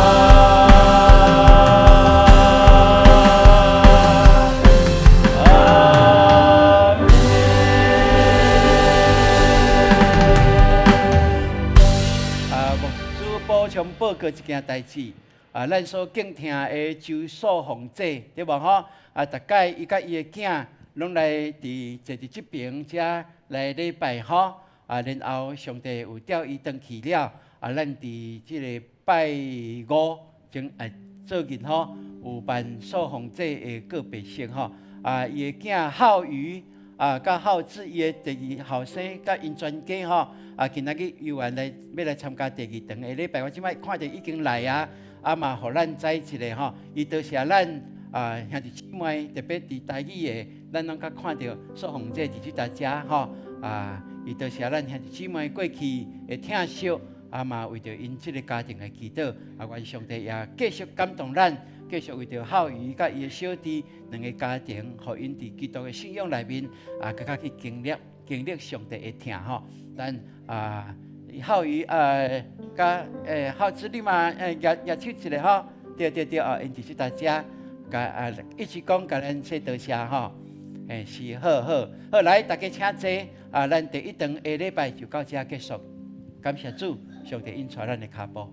Speaker 3: 阿門。
Speaker 7: 啊，牧師補充報告一件代誌。啊，咱所敬聽的周素鳳姐，對無吼？啊，逐擺伊佮伊的囝攏來佇坐佇這爿遮來禮拜吼。啊，然後上帝有調伊轉去了。啊，咱佇這个拜五前啊，最近吼有辦素鳳姐的告別式吼。啊，伊的囝浩宇啊，佮浩志伊的第二後生，佮𪜶全家吼。啊，今仔日猶原來欲來參加第二場的禮拜，我這擺看著已經來啊，啊嘛，予咱知一下吼。伊多謝咱啊兄弟姊妹，特別佇台語的，咱攏較看著素鳳姐佇這搭遮吼。啊，伊多謝咱兄弟姊妹過去的疼惜，啊嘛為著𪜶這个家庭的祈禱，啊願上帝也繼續感動咱，繼續為著孝瑜佮伊的小弟兩个家庭，予𪜶佇基督的信仰內面啊，閣較去經歷經歷上帝的疼吼。咱啊，孝瑜啊，佮孝子你嘛舉舉手一下吼，對對對哦，𪜶佇這搭遮，共啊一起講，共咱說多謝吼。是，好好好，來，大家請坐。啊，咱第一堂的禮拜就到這結束。感謝主，上帝引帶咱的跤步。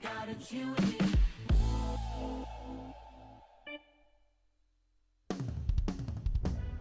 Speaker 1: Got a you.